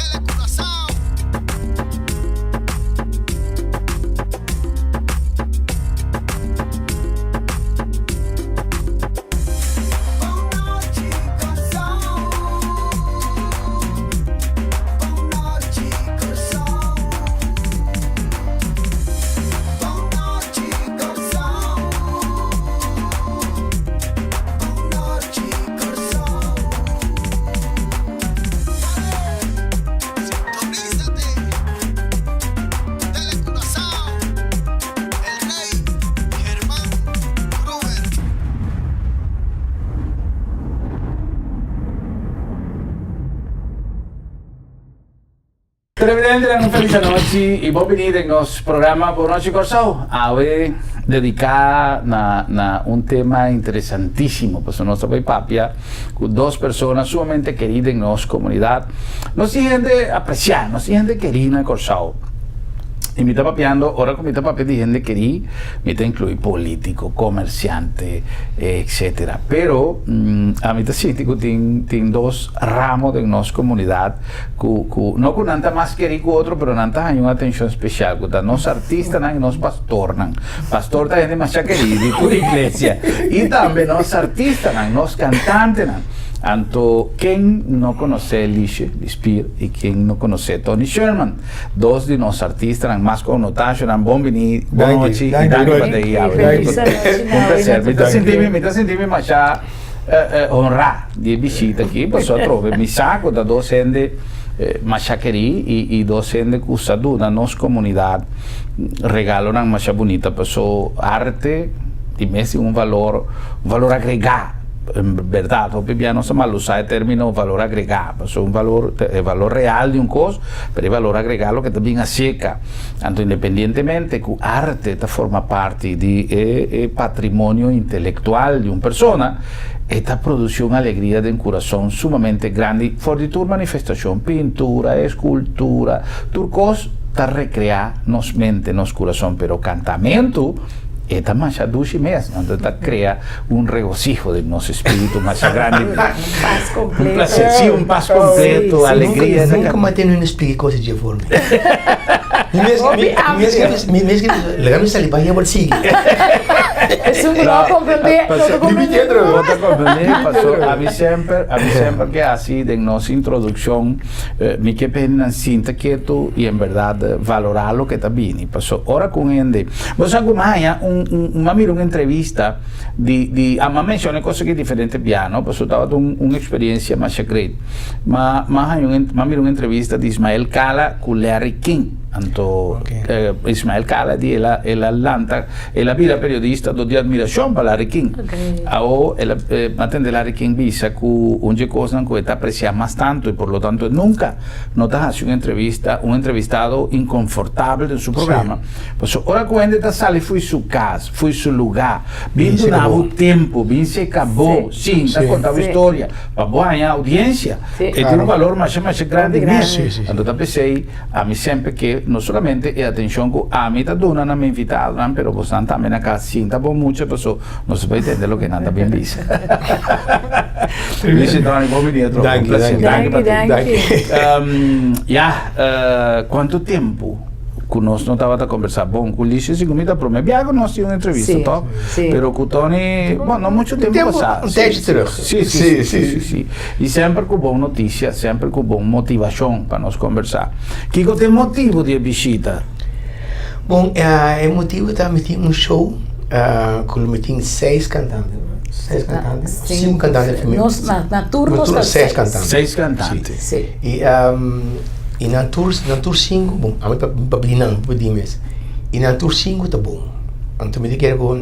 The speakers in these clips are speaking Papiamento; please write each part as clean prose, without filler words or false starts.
Telecuraçao. Televidentenan un felis anochi y bon bini den nos programa Bon Nochi Kòrsou. Awe dediká na na un tema interesantísimo pasobra nos ta bai papia ku dos persona sumamente kerí den nos komunidat. Nos tin hende apresiá, nos tin hende kerí na Kòrsou. I mi ta papiando, ora ku mi ta papia di hende kerí, mi ta inkluí polítiko, komersiante, etsetera. Pero ami ta sinti ku tin tin dos ramo den nos komunidat ku ku no ku nan ta mas kerí ku otro, pero nan ta haña un atenshon spesial, ku ta nos artistanan i nos pastornan. Pastor ta hende masha kerí di tur iglesia. I tambe nos artistanan, nos kantantenan. Anto ken no konosé Lisje Lispier i ken no konosé Tony Sherman? Dos di nos artistanan mas konnotashonan. Bon bini, bon nochi i danki pa ta ei awe. Un placer. Mi ta sinti mi, mi ta sinti mi masha honrá di e bishita aki pasobra atrobe mi sa ku ta dos hende masha kerí i dos hende ku sa duna nos komunidat regalonan masha bunita paso arte di mes tin un valor, un valor agregá. En berdad, hopi bia nos ta mal usa e termino valor agregá, pasobra un valor ta e valor real di un kos, pero e valor agregá loke ta bin aserka. Anto independientemente ku arte ta forma parti di e e patrimonio intelektual di un persona, e ta produsi un alegria den kurason sumamente grandi for di tur manifestashon, pintura, eskultura, tur kos ta rekreá nos mente, nos kurason, pero kantamentu e ta masha dushi mes, anto e ta krea un regocijo den nos espíritu masha grandi. Un pas completo. Un placer, sí, un pas completo, alegria. Nunca m'a tene un explica cosa dje forma. Mi mes, mi, mi mes que, mi mes que, laga mi sali bai e sigui. Es un no comprende, no ta comprende. No ta comprende, paso a mi semper, a mi semper ke hasi den nos introduccion, mi ke p'e hendenan sinta ketu y en berdad valora loke ta bini. Paso ora ku un hende, bo sa ku m'a haña un, un, m'a mira un entrevista di di a m'a menciona e cos aki diferente bia no pasobra tabata un un experiencia masha great m'a m'a haña un m'a mira un entrevista di Ismael Cala cu Larry King anto Ismael Cala di el a el a lanta el a bira periodista dor di admiracion pa Larry King awo el a m'a tende Larry King bisa cu un dje cosnan cu e ta aprecia mas tanto y por lo tanto e nunca no ta haci un entrevista un entrevistado inconfortabel den su programa pasobra ora cu hende ta sali fo'i su cas Fo'i su lugá. Bin duna bo tempu, bin seka bo, sinta konta bo historia, pa bo haña audiensia. E tin un balor masha masha grandi mes. Anto ta p'esei ami semper ke no solamente e atenshon ku ami ta duna na mi invitadonan, pero bosnan tambe na kas sinta bon mucha paso nos ta por tende loke nan ta bin bisa. Luis y Tony, bon bini atrobe. Un plaser. Danki pa ti. Ya, kuantu tempu? Ku nos no tabata kombersá bon ku Licia segun mi ta promé biaha ku nos tin un entrevista tòg pero ku Tony bon no muchu tempu pasá un tijdje terug si si si si si i semper ku bon notisia semper ku bon motivashon pa nos kombersá kiko ta e motibu di e bishita? Bon e motibu ta mi tin un show ku mi tin seis kantante seis kantante sinku kantante femenino na tur nos ta seis kantante seis kantante si i I nan tur, nan tur sinku, bon, ami pa pa pidi nan, pa pidi mes. I nan tur sinku ta bon. Anto mi ta kere ku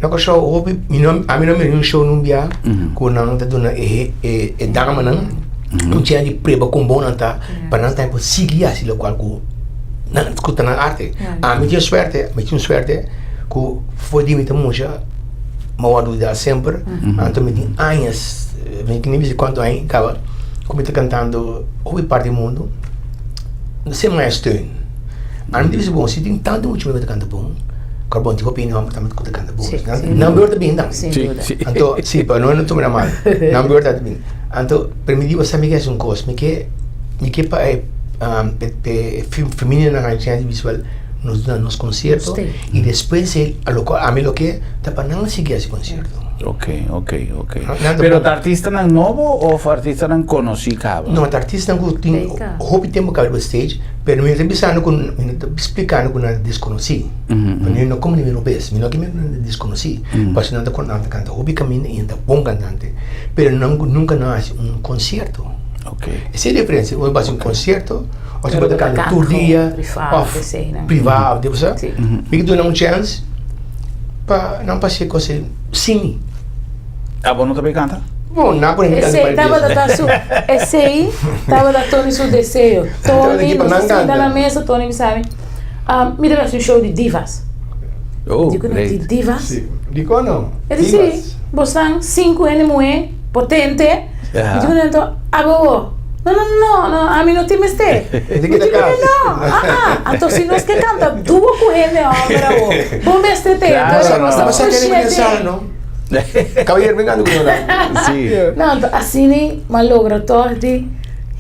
na Kòrsou hopi, mi no, ami no mira un show nun bia ku nan ta duna e e e damanan un chèns di prueba kon bon nan ta, pa nan tambe por sigui hasi lokual ku nan ku ta nan arte. Ami tin suerte, mi tin suerte ku for di mi ta mucha mi a wòrdu yuda semper, anto mi tin añas, mi no bisa kuantu aña kaba ku mi ta kantando. Hopi parti di mundu no se maya steun. Ami ta bisa bon, si tin tantu mucha muhé ku ta kanta bon, kor bon tin hopi hende hòmber tambe ku ta kanta bon. Nan beurt ta bini tambe. Anto, si, pa no tuma na mal. Nan beurt ta bini. Anto, pero mi di bo sa mi ke hasi un kos, mi ke, mi ke pa e. P'e familianan haña chèns di bisa nos duna nos konsierto i despues ami lo ke ta pa nan sigui hasi konsierto. Ok, ok, ok. Pero ta artistanan nobo of artistanan konosí kaba? No, ta artistanan ku tin hopi tempu kaba riba stage, pero mi no ta bisando ku, mi no ta splikando ku nan ta deskonosí. Mi no komo di mi robes, mi no ke mira ku nan ta deskonosí, pasobra nan ta kanta hopi kaminda i nan ta bon kantante, pero nan nunka nan a hasi un konsierto. Esei e diferensia, bo hasi un konsierto òf bo ta kanta tur dia òf privá òf di sa. Mi ke duna un chèns pa nan pa hasi kos sin mi. Abo no ta bay kanta? Bon, nan pone mi kanta Esei tabata ta su, esei tabata Tony su deseo. Tony, nos a sinta na mesa, Tony bisa mi, mi ta bay hasi un show di divas. Oh, Di ku great. di divas? Si, dikon no? E di si, bosan sinku hende muhé potente. Mi di ku nan, abo bo? No, no, no, no, ami no tin mester. Mi di ku nan, no, ah, ah. Anto si nos ke kanta duo ku hende hòmber awo, bo mester te. Claro, Nos ta no. push'é den. Caballero, mi kanta ku nan. Si. No, anto asina mi a logra tòg di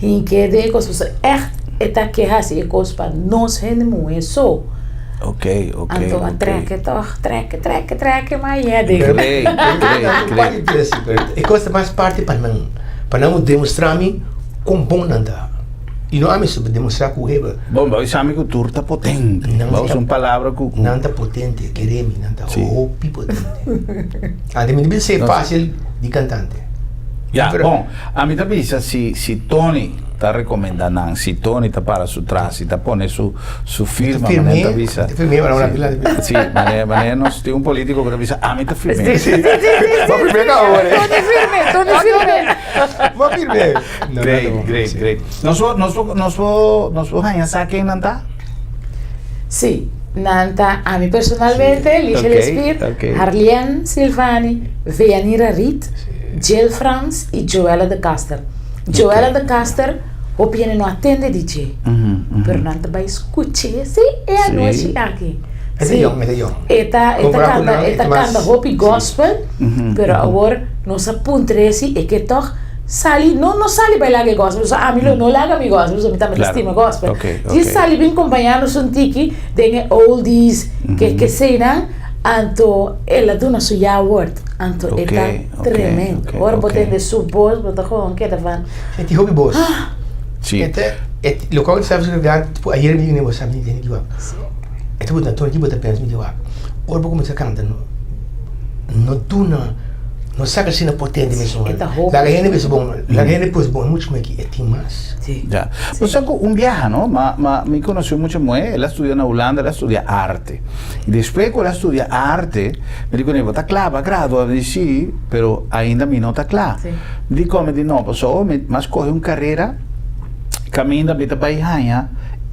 hink'é den e kos, pasobra ègt e ta ke hasi e kos pa nos hende muhé so. Ok, ok, Anto a ok. trèk'e tòg, trèk'e, trèk'e, trèk'e, ma yè den. Great, great, great. E kos ta mas parti pa nan, pa nan demostrá mi kon bon nan ta. I no ami so, demostrá ku heba. Bon, bo bisa mi ku tur ta potente. Bo usa un palabra ku. Nan ta potente, kere mi, nan ta hopi potente. Antes mi ta bisa e fásil di kantante. Ya, bon, ami ta bisa si si Tony ta recomenda nan, si Tony ta para su tras, si ta pone su su firma, manera ta bisa. Mi ta firm'é, mi ta firm'é. Si, manera manera nos tin un politico cu ta bisa, ami ta firm'é. Si, si, si, si, Bo firm'é ka awor, eh. Tony firm'é, Tony firm'é. Bo firm'é. Great, great, great. Nos por, nos por, nos por, nos por haña sa ken nan ta? Si, nan ta ami personalmente, Liesje Lespir, Harlien Silvani, Veanira Riet, Jill Frans y Joella de Caster. Joella de Caster, hopi hende no a tende di dje, pero nan ta bai scuch'e si e anochi aki. E ta yong, e ta yong. E ta, e ta canta, e ta canta hopi gospel, pero awor nos a puntr'e si e ke tog sali, no no sali bai laga e gospel, pasobra ami lo no laga mi gospel, pasobra mi tambe ta stima gospel. Djis sali bin compaña nos un tiki den e oldies, ke keseinan, anto el a duna su ja-woord. Anto e ta tremendo. Ora bo tende su bos, bo ta gewoon keda van. E tin hopi bos. Sí. E ta, e, loke ku ta grandi, tipo ayer mi di bo sa mi tene ki wak. E ta puntra Tony ki bo ta pensa mi di wak. Ora bo kuminsá kanta no, no duna, no saka asina potente mesun. E ta hopi. Laga hende bisa bon, laga hende pensa bon, e mucha muhé aki e tin mas. Sí. Ya. Bo sa ku un biaha no, ma, ma mi konosé un mucha muhé, el a studia na Hulanda, el a studia arte. I despues ku el a studia arte, Mi di kuné, bo ta kla pa gradua? Mi di, sí, pero ainda mi no ta kla. Mi di kon? Mi di, no, pasobra mi mas kohe un karera kaminda mi ta bai haña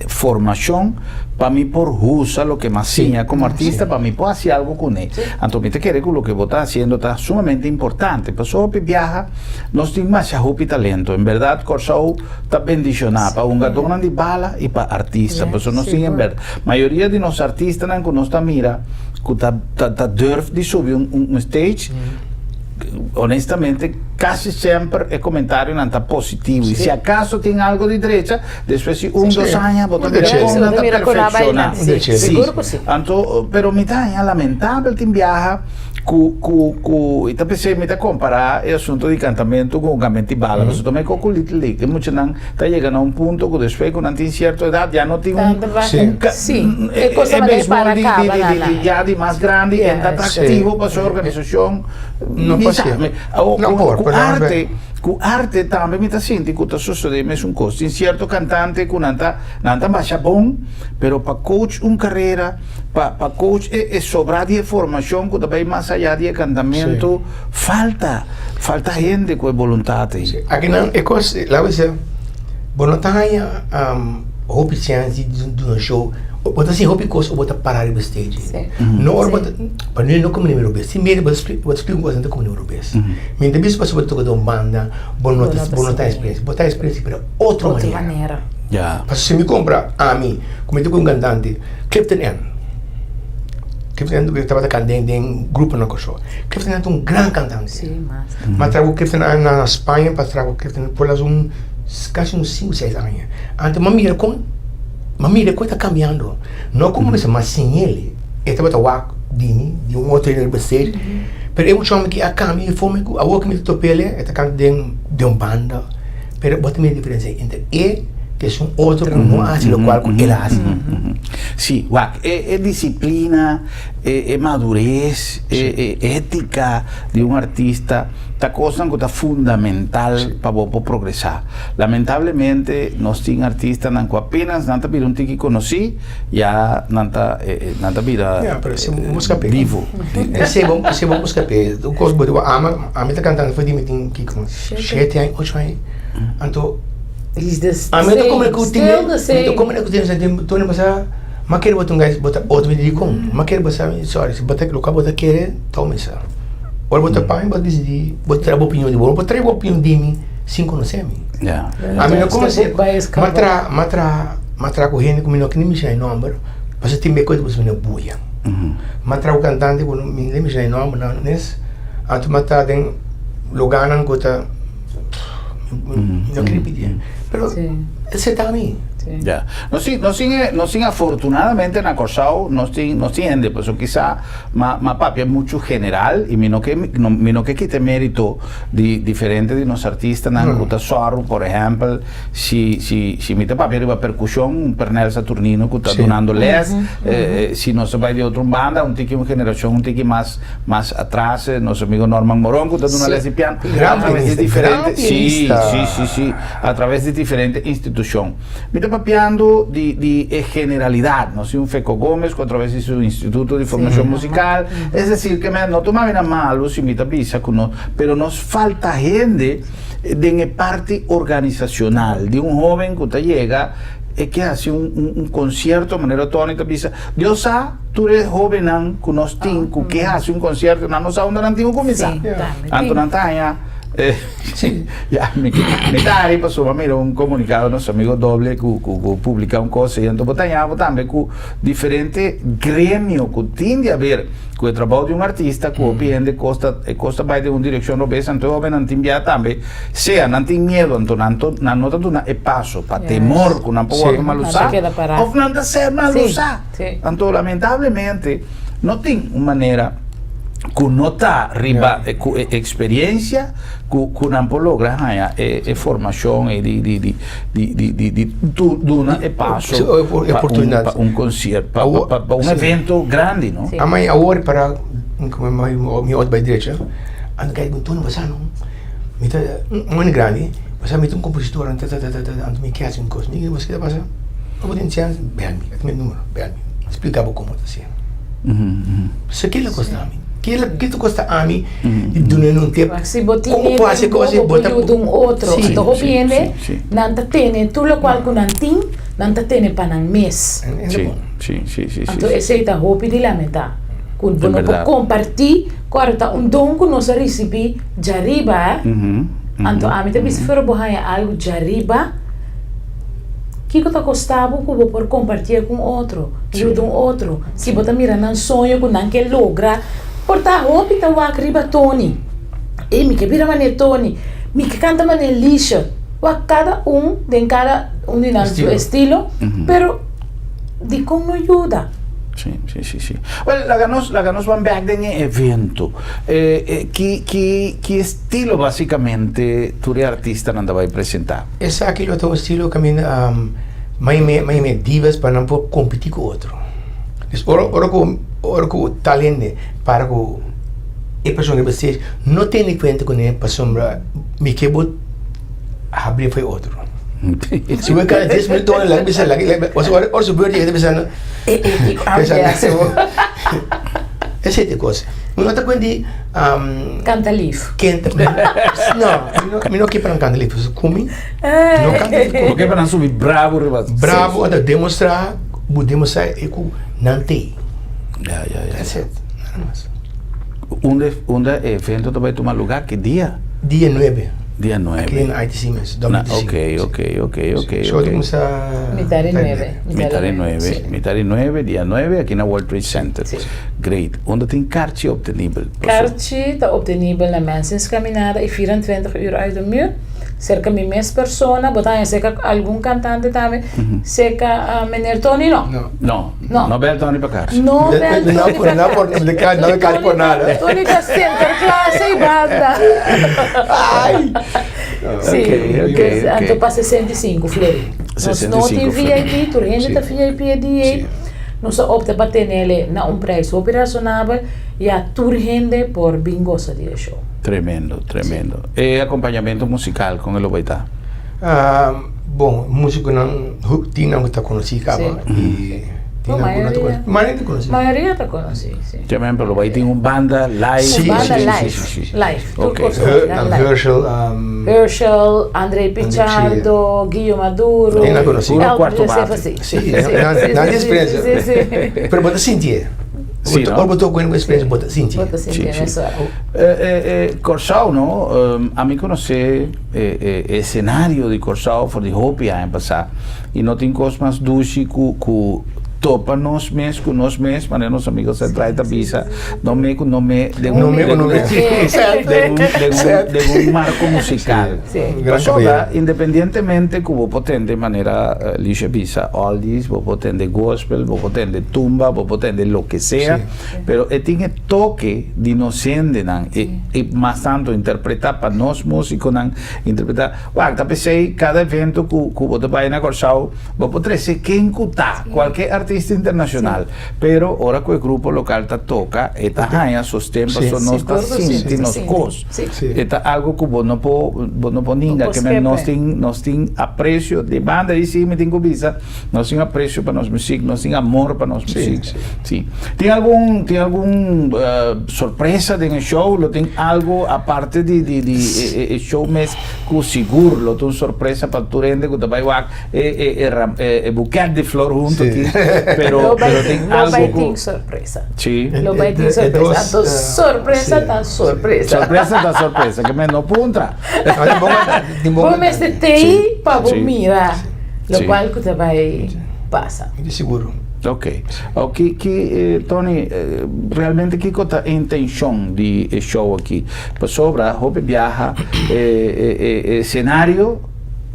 formashon pa mi por usa loke mi a siña komo artista pa mi por hasi algu kuné. Anto mi ta kere ku loke bo ta hasiendo ta sumamente importante pasobra hopi biaha nos tin masha hopi talento. En bèrdat Kòrsou ta bendishoná pa hungadónan di bala i pa artista pasobra nos tin en bèrdat mayoria di nos artistanan ku nos ta mira ku ta ta durf di subi un un stage honestamente casi semper e comentarionan ta positivo y si acaso tin algo di drecha despues di un dos aña bo ta mira con nan ta perfecciona si anto pero mi ta haña lamentabel tin biaha ku ku ku y ta p'esei mi ta compara e asunto di cantamento cu hungamento di bala pasobra ta meko cu little league e muchanan ta yega na un punto ku despues ku nan tin sierto edat ya no tin un E e beisbol di di ya di mas grandi en ta atractivo pa su organisashon. No Mi por sa, si. mi, awo No ku por, ku pero no arte, ku arte tambe mi ta sinti ku ta sosode mesun kos. Tin sierto kantante ku nan ta nan ta masha bon, pero pa coach un karera, pa pa coach e e sobra di e formashon ku ta bai mas aya di e kantamentu, falta, falta hende ku e boluntat ei. Sí, akinan e kos, laga mi bisa, bo no ta haña hopi chèns di duna show, bo ta hasi hopi kos ora bo ta para riba stage. No ora bo ta, pa mi no komo niun robes, tin bes bo ta splika un kos no ta komo niun robes. Mi ta bisa pasobra bo ta toka den un banda, bo no ta bo no ta experiencia, bo ta experiencia pero otro manera. Pasobra si mi kumpra ami ku mi ta ku un kantante, Clifton N. Clifton N tabata kanta den den grupo na Kòrsou. Clifton N ta un gran kantante. Mi a traha ku Clifton N na Spaña, pa traha ku Clifton N por las un. Kasi un sinku, seis aña. Anto m'a mira kon, m'a mira kon e ta kambiando. No komo mester m'a siñ'el, e tabata wak di mi, di un otro hende riba stage, pero e mucha homber aki a kambia e forma ku awor ku mi ta top'el e ta kanta den den un banda, pero bo ta mira diferensia entre e ku esun otro ku no a hasi lokual ku el a hasi. Sí, wak, e disiplina, e madures, e étika di un artista ta kosnan ku ta fundamental pa bo por progresá. Lamentablemente nos tin artistanan ku apenas nan ta bira un tiki konosí, ya nan ta nan ta bira Ya, pero si busca pe. divo. Esei bo, esei bo busca pe. Un kos bo diba ama, ami ta kantando for di mi tin kiko, shete aña, ocho aña. Anto, He's the ami ta same, komende ku tin, still the mi ta same. komende ku tin, tin Tony basa, ma kere bo ta un guy, bo ta otro mi di dikon, ma kere bo sa, sorry, si bo ta loke bo ta kere, toma esa. Ora bo ta paña bo ta disidí, bo ta trae bo opinion di bo, bo trae bo opinion di mi sin konosé mi. Ami no konosé, m'a traha, m'a traha, m'a traha ku hende ku mi no kende menshoná e nòmber, pasobra tin be koe ku mi no buya. M'a traha ku kantante ku mi no menshoná e nòmber nan mes, anto m'a traha den lugánan ku ta, mi no kere pidi, pero esei ta mi. Ya. Nos tin, nos tin e, nos tin afortunadamente na Kòrsou nos tin, nos tin hende, pasobra kisa Ma ma papia muchu general y mi no ke mi no ke kita e merito di diferente di nos artistanan ku ta sòru, por ehèmpel si si si mi ta papia riba perkushon un Pernell Saturnino ku ta dunando lès, si nos ta bai di otro un banda un tiki un generashon un tiki mas mas atras nos amigo Norman Moron ku ta duna lès di piano a traves di diferente si si si si a traves di diferente institushon. Mi ta papiando di di e generalidad, nos tin un Feco Gomez cu a traves di su Instituto di Formacion Musical, es decir que me no tuma mi na malo si mi ta bisa cu no, pero nos falta hende den e parti organisacional, di un hoben cu ta yega e ke haci un un un concierto manera Tony ta bisa, Dios sa tur e hobennan cu nos tin cu ke haci un concierto nan no sa unda nan tin cu cuminsa, anto nan ta haña. Ya, mi mi ta ari pasobra mira un komunikado nos amigo Doble ku ku ku publiká un kos ei. Anto bo ta haña bo tambe ku diferente gremio ku tin di haber ku e trabou di un artista ku hopi hende kos ta e kos ta bai den un direkshon robes anto e hobennan tin bia tambe sea nan tin miedo anto nan to nan no ta duna e paso pa temor ku nan por wòrdu malusá òf nan ta ser malusá. Anto lamentablemente no tin un manera ku no ta riba ku e eksperiencia ku ku nan por logra haña e e formashon ei di di di di di di di duna e paso pa un pa un concierto pa pa pa un evento grandi no. Amai awor para mi otro bai derecha ando kai ku Tony basa no mi ta un hende grandi basa mi ta un compositor anto anto mi ke hasi un kos mi ke ta pasa bo tin chèns bèl mi mi numero bèl mi splika bo komo ta hasi. So kila kosta ami? Kila kila kosta ami di duna un tip? Si bo tin Como hende por hasi bo, cosa bo bo por ta yuda un otro. Sí, Anto hopi sí, hende sí, sí. nan ta tene tur lokual ku nan tin, nan ta tene pa nan mes. En Sí, bon. sí, sí, sí, sí, Anto sí. esei ta hopi di lamentá. Ku bo En no por berdad. kompartí ku ora ta un don ku nos a risibí djariba, eh. Mhm, Anto mhm, ami ta bisa mhm. fuera bo haña algu djariba, Kiko ta kosta bo ku bo por kompartié ku un otro, yuda un otro? Si bo ta mira nan soño ku nan ke logra, por ta hopi ta wak riba Tony. Ey, mi ke bira manera Tony, mi ke kanta manera Lisha. Wak kada un den kada un di nan su estilo, pero dikon no yuda? Sí, sí, sí, sí. Well, laga nos, laga nos ban bek den e evento. Ki, ki, ki estilo basikamente tur e artistanan ta bai presentá? Esaki lo ta un estilo kaminda maimei divas pa nan por kompetí ku otro. Dus ora ora ku ora ku tal hende para ku e persona riba stage no tene kuenta kuné pasobra mi ke bo habri for e otro. Si bo kada dies minuto laga bisa laga ora ora su beurt yega ta bisa Esei ta e kos. Mi no ta kuenta di Kanta lif. Kenta no, mi no ke pa nan kanta lif pasobra ku mi no kanta lif ku mi. Bo ke pa nan subi bravo riba stage. Bravo ota demostra bo demostra e ku nan t'ei. Ya ya ya. That's it, nada mas. Unda unda e evento ta bai tuma lugar? Ki dia? Dia nuebe. Dia nuebe. Aki na ITC mes, WTC. Ok, ok, ok, ok. Show ta kuminsá Mitar di nuebe. Mitar di nuebe, mitar di nuebe, dia nuebe aki na World Trade Center. Great. Unda tin karchi obtenibel? Karchi ta obtenibel na Mensing's Caminada y 24 uur uit de muur. Serka mi mes persona, bo ta haña serka algun kantante tambe, serka meneer Tony no. No. No. No bel Tony pa kars. No bel Tony pa kars. No no no kars por nada. Tony ta sinterklaas ei banda. Ai. Sí. Ok, ok, ok. Anto pa 65 florin. Nos no tin VIP, tur hende ta VIP e dia ei. Nos a opta pa tenele na un prijs hopi rasonabel, ya tur hende por bin gosa di e show. Tremendo, tremendo. E acompañamento musical con e lo bay ta? Bon, musiconan tin nan cu ta conoci caba y tin nan cu no ta conoci. Mayoria ta conoci. Mayoria ta conoci, si. Por ejemplo, lo bay tin un banda live. Si, Un banda si, live, si, si. live. Tur Ok. cos original live. Herschel, Herschel, André Pichardo, Guillo Maduro. Tin nan conoci. Puro Elton cuarto Joseph, bate. si. Si, nan tin experiencia. Si, si, si. Pero bo ta sintié. Si, no? Ora bo toca cu experiencia bo ta sintié. Bo ta sintié Si, si. mesora. Kòrsou no, ami konosé e esenario di Kòrsou for di hopi aña pasá i no tin kos mas dushi ku ku topa nos mes ku nos mes, manera nos amigo Central ta bisa, no me ku no me den un den un den un marko musikal. Pasobra independientemente ku bo por tende manera Lisha bisa oldies, bo por tende gospel, bo por tende tumba, bo por tende loke sea, pero e tin e toke di nos hendenan e e mas tanto interpreta pa nos musiconan interpreta wak ta pesey cada evento cu cu bo ta bay na Corsou bo por trece ken cu ta cualke artista internacional pero ora cu e grupo local ta toca e ta haya sosten pasobra nos ta sinti nos cos e ta algo cu bo no por bo no por ninga ke men nos tin nos tin aprecio di banda di si mi tin cu bisa. Nos tin aprecio pa nos muziek, nos tin amor pa nos muziek. Sí. Tin algun, tin algun sorpresa den e show? Lo tin algo aparte di di di e show mes cu sigur lo ta un sorpresa pa tur hende cu ta bay wak e e e e buket di flor hunto aki. Pero pero tin Lo algo bay cu tin sorpresa. Sí. Lo bay tin sorpresa. Anto sorpresa ta sorpresa. Sorpresa ta sorpresa. Ke men no puntra. Bo mester tei pa bo mira. Locual cu ta bay pasa. Di seguro. Ok. Ki, ki, Tony, realmente kico ta e intencion di e show aki? Pasobra hopi biaha e, e, e escenario,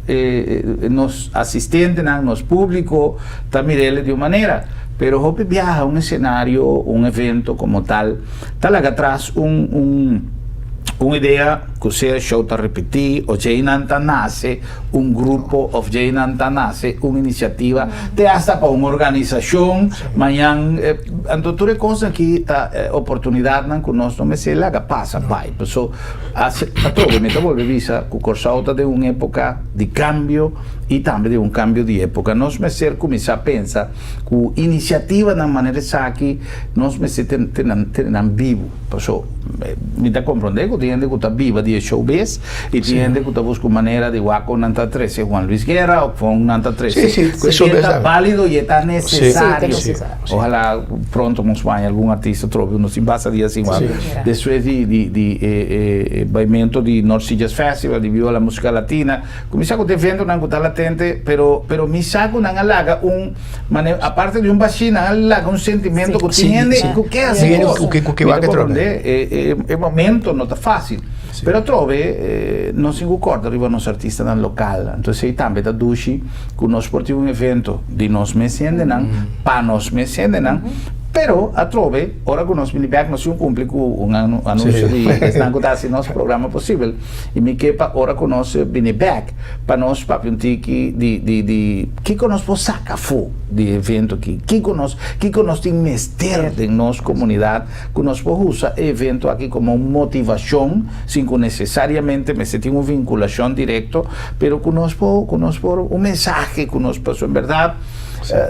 e, nos asistentenan, nos publico ta mir'el di un manera. Pero hopi biaha un escenario, un evento como tal, ta laga atras un, un, un idea cu sea e show ta repeti o djeinan ta nace un grupo of djeinan ta nace un iniciativa te hasta pa un organisacion mañan anto tur e cos aki ta oportunidadnan cu nos no mester laga pasa bay paso atrobe mi ta bolbe bisa cu Corsou ta den un epoca di cambio y tambe den un cambio di epoca nos mester cuminsa pensa cu iniciativanan manera esaki nos mester tene nan bibo. Paso mi ta comprende cu tin hende cu ta biba di e showbiz y tin hende cu ta busca un manera di wak con nan ta trece Juan Luis Guerra of con nan ta trece Sí, sí, y e ta valido y e ta necesario. Sí, Ojalá pronto nos baña algun artista trobe uno sin basa dia sin wak. Despues di di di e e baimento di North Sea Jazz Festival di Viva la Musica Latina cu mi sa cu ta eventonan cu ta latente pero pero mi sa cu nan a laga un Mane aparte di un bashí nan a laga un sentimento ku tin hende ku ke hasi kos. Mi ta komprendé e momento no ta fásil. Pero atrobe nos tin ku kòrda riba nos artistanan lokal. Anto esei tambe ta dushi ku nos por tin un evento di nos mes hendenan pa nos mes hendenan. Pero atrobe ora ku nos bini bèk nos tin ku kumpli ku un anunsio di esnan ku ta hasi nos programa posibel. I mi ke pa ora ku nos bini bèk pa nos papia un tiki di di di kiko nos por saka afó di e evento aki, kiko nos kiko nos tin mester den nos komunidat ku nos por usa e evento aki komo un motivashon sin ku nesesariamente mester tin un vinkulashon direkto pero ku nos por ku nos por un mensahe ku nos pasobra en bèrdat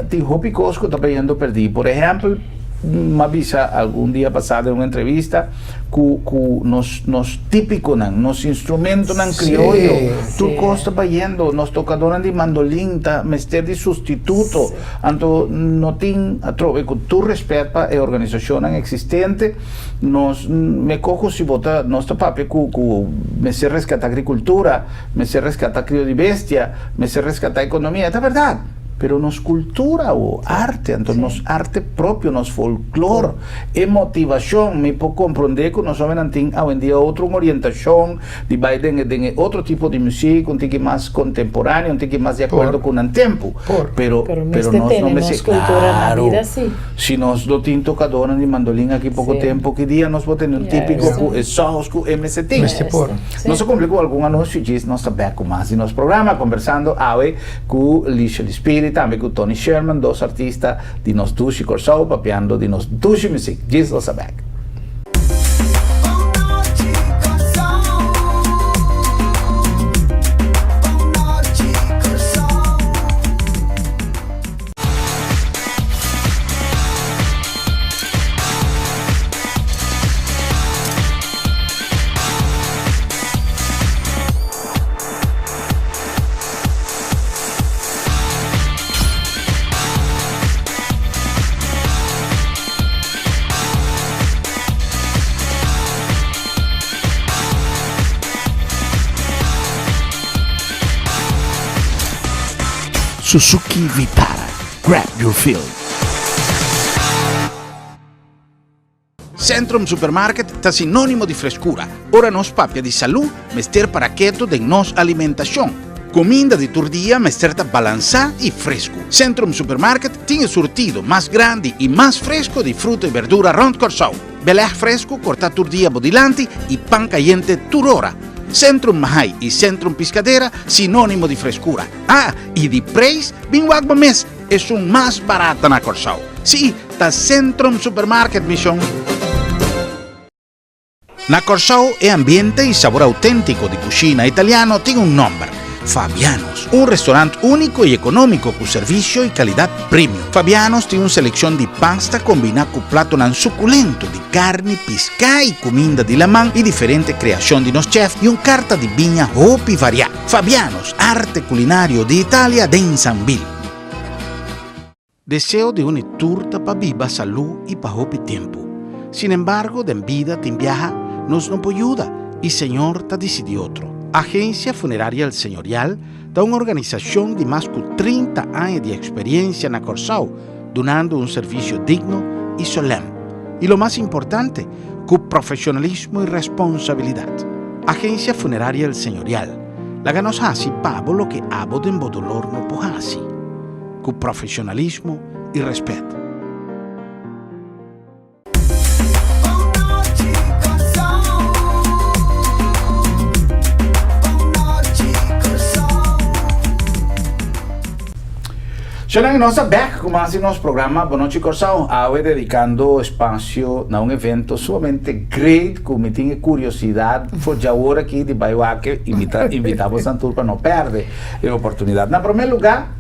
tin hopi kos ku ta bayendo pèrdí por ehèmpel m'a bisa algun dia pasá den un entrevista ku ku nos nos típikonan, nos instrumentonan krioyo, tur kos ta bayendo, nos tokadónan di mandolin ta mester di sustituto, anto no tin atrobe ku tur rèspèt pa e organisashonnan eksistente, nos mekó ku si bo ta nos ta papia ku ku mester reskatá agrikultura, mester reskatá krio di bestia, mester reskatá ekonomia, ta bèrdat. Pero nos kultura o arte, anto nos arte propio, nos folklor, e motivashon, mi por komprondé ku nos hobennan tin awendia otro un orientashon di bai den e den e otro tipo di muzik, un tiki mas kontemporáneo, un tiki mas di akuerdo ku nan tempu. Pero Pero pero mester nos no tene mester, nos kultura na klaro, bida sí. si nos no tin tokadónan di mandolin aki poko tempu, ki dia nos por tene un típiko ku e sòs ku e mester tin? Mester por. Nos a kumpli ku algun anunsio djis nos ta bèk ku mas di nos programa kombersando awe Ku Lisha di Spirit, tambe ku Tony Sherman, dos artista di nos dushi Kòrsou papiando di nos dushi muzik. Djis lo sa bèk. Suzuki Vitara, grab your feel. Centrum Supermarket ta sinónimo di freskura. Ora nos papia di salú, mester para ketu den nos alimentashon. Kuminda di tur dia mester ta balansá i fresku. Centrum Supermarket tin e surtido mas grandi i mas fresku di fruta i berdura rònt Kòrsou. Belèg fresku kortá tur dia bo dilanti i pan kayente tur ora. Centrum Mahai i Centrum Piscadera sinónimo di freskura. Ah, i di preis, bin wak bo mes! Esun mas barata na Kòrsou. Sí, ta Centrum Supermarket, mi shon. Na Kòrsou e ambiente i sabor auténtiko di kushina italiano tin un nòmber, Fabiano's. Un restorant úniko i ekonómiko ku servisio i kalidat premium. Fabiano's tin un selekshon di pasta kombiná ku platonan sukulento di karni, piská i kuminda di laman i diferente kreashon di nos chèf i un karta di biña hopi variá. Fabiano's, arte kulinario di Italia den Sambil. Deseo di un i tur ta pa biba salú i pa hopi tempu. Sinembargo, den bida tin biaha nos no por yuda i Señor ta disidí otro. Agencia Funeraria El Señorial ta un organisashon di mas ku 30 aña di eksperiencia na Kòrsou, dunando un servisio digno i solèm. I lo mas importante, ku profeshonalismo i responsabilidat. Agencia Funeraria El Señorial, laga nos hasi pa bo loke abo den bo dolor no por hasi, ku profeshonalismo i rèspèt. Shonnan nos ta bek ku mas di nos programa Bonochi Kòrsou. Awe dedikando espasio na un evento sumamente great ku mi tin e kuriosidat for djawor aki di bai wak i mi ta invitá boso tur pa no pèrdè e oportunidat. Na promé lugá,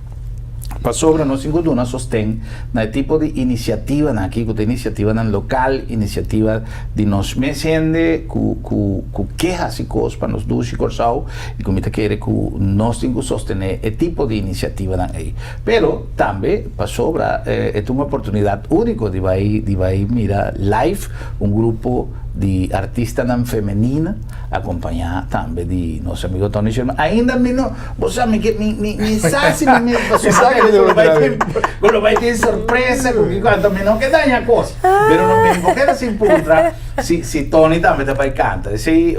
pasobra nos tin ku duna sosten na e tipo di inisiativanan aki ku ta inisiativanan lokal, inisiativa di nos mes hende ku ku ku ke hasi kos pa nos dushi Kòrsou i ku mi ta kere ku nos tin ku sostené e tipo di inisiativanan ei. Pero tambe pasobra e ta un oportunidat úniko di bai di bai mira live un grupo di artistanan femenina akompañá tambe di nos amigo Tony Sherman. Ainda mi no, bo sa mi ke mi mi mi sa si mi mi pasobra ku lo bai tin ku lo bai tin sorpresa ku kiko anto mi no ke daña kos. Pero no mi no keda sin puntra si si Tony tambe ta bai kanta. Esei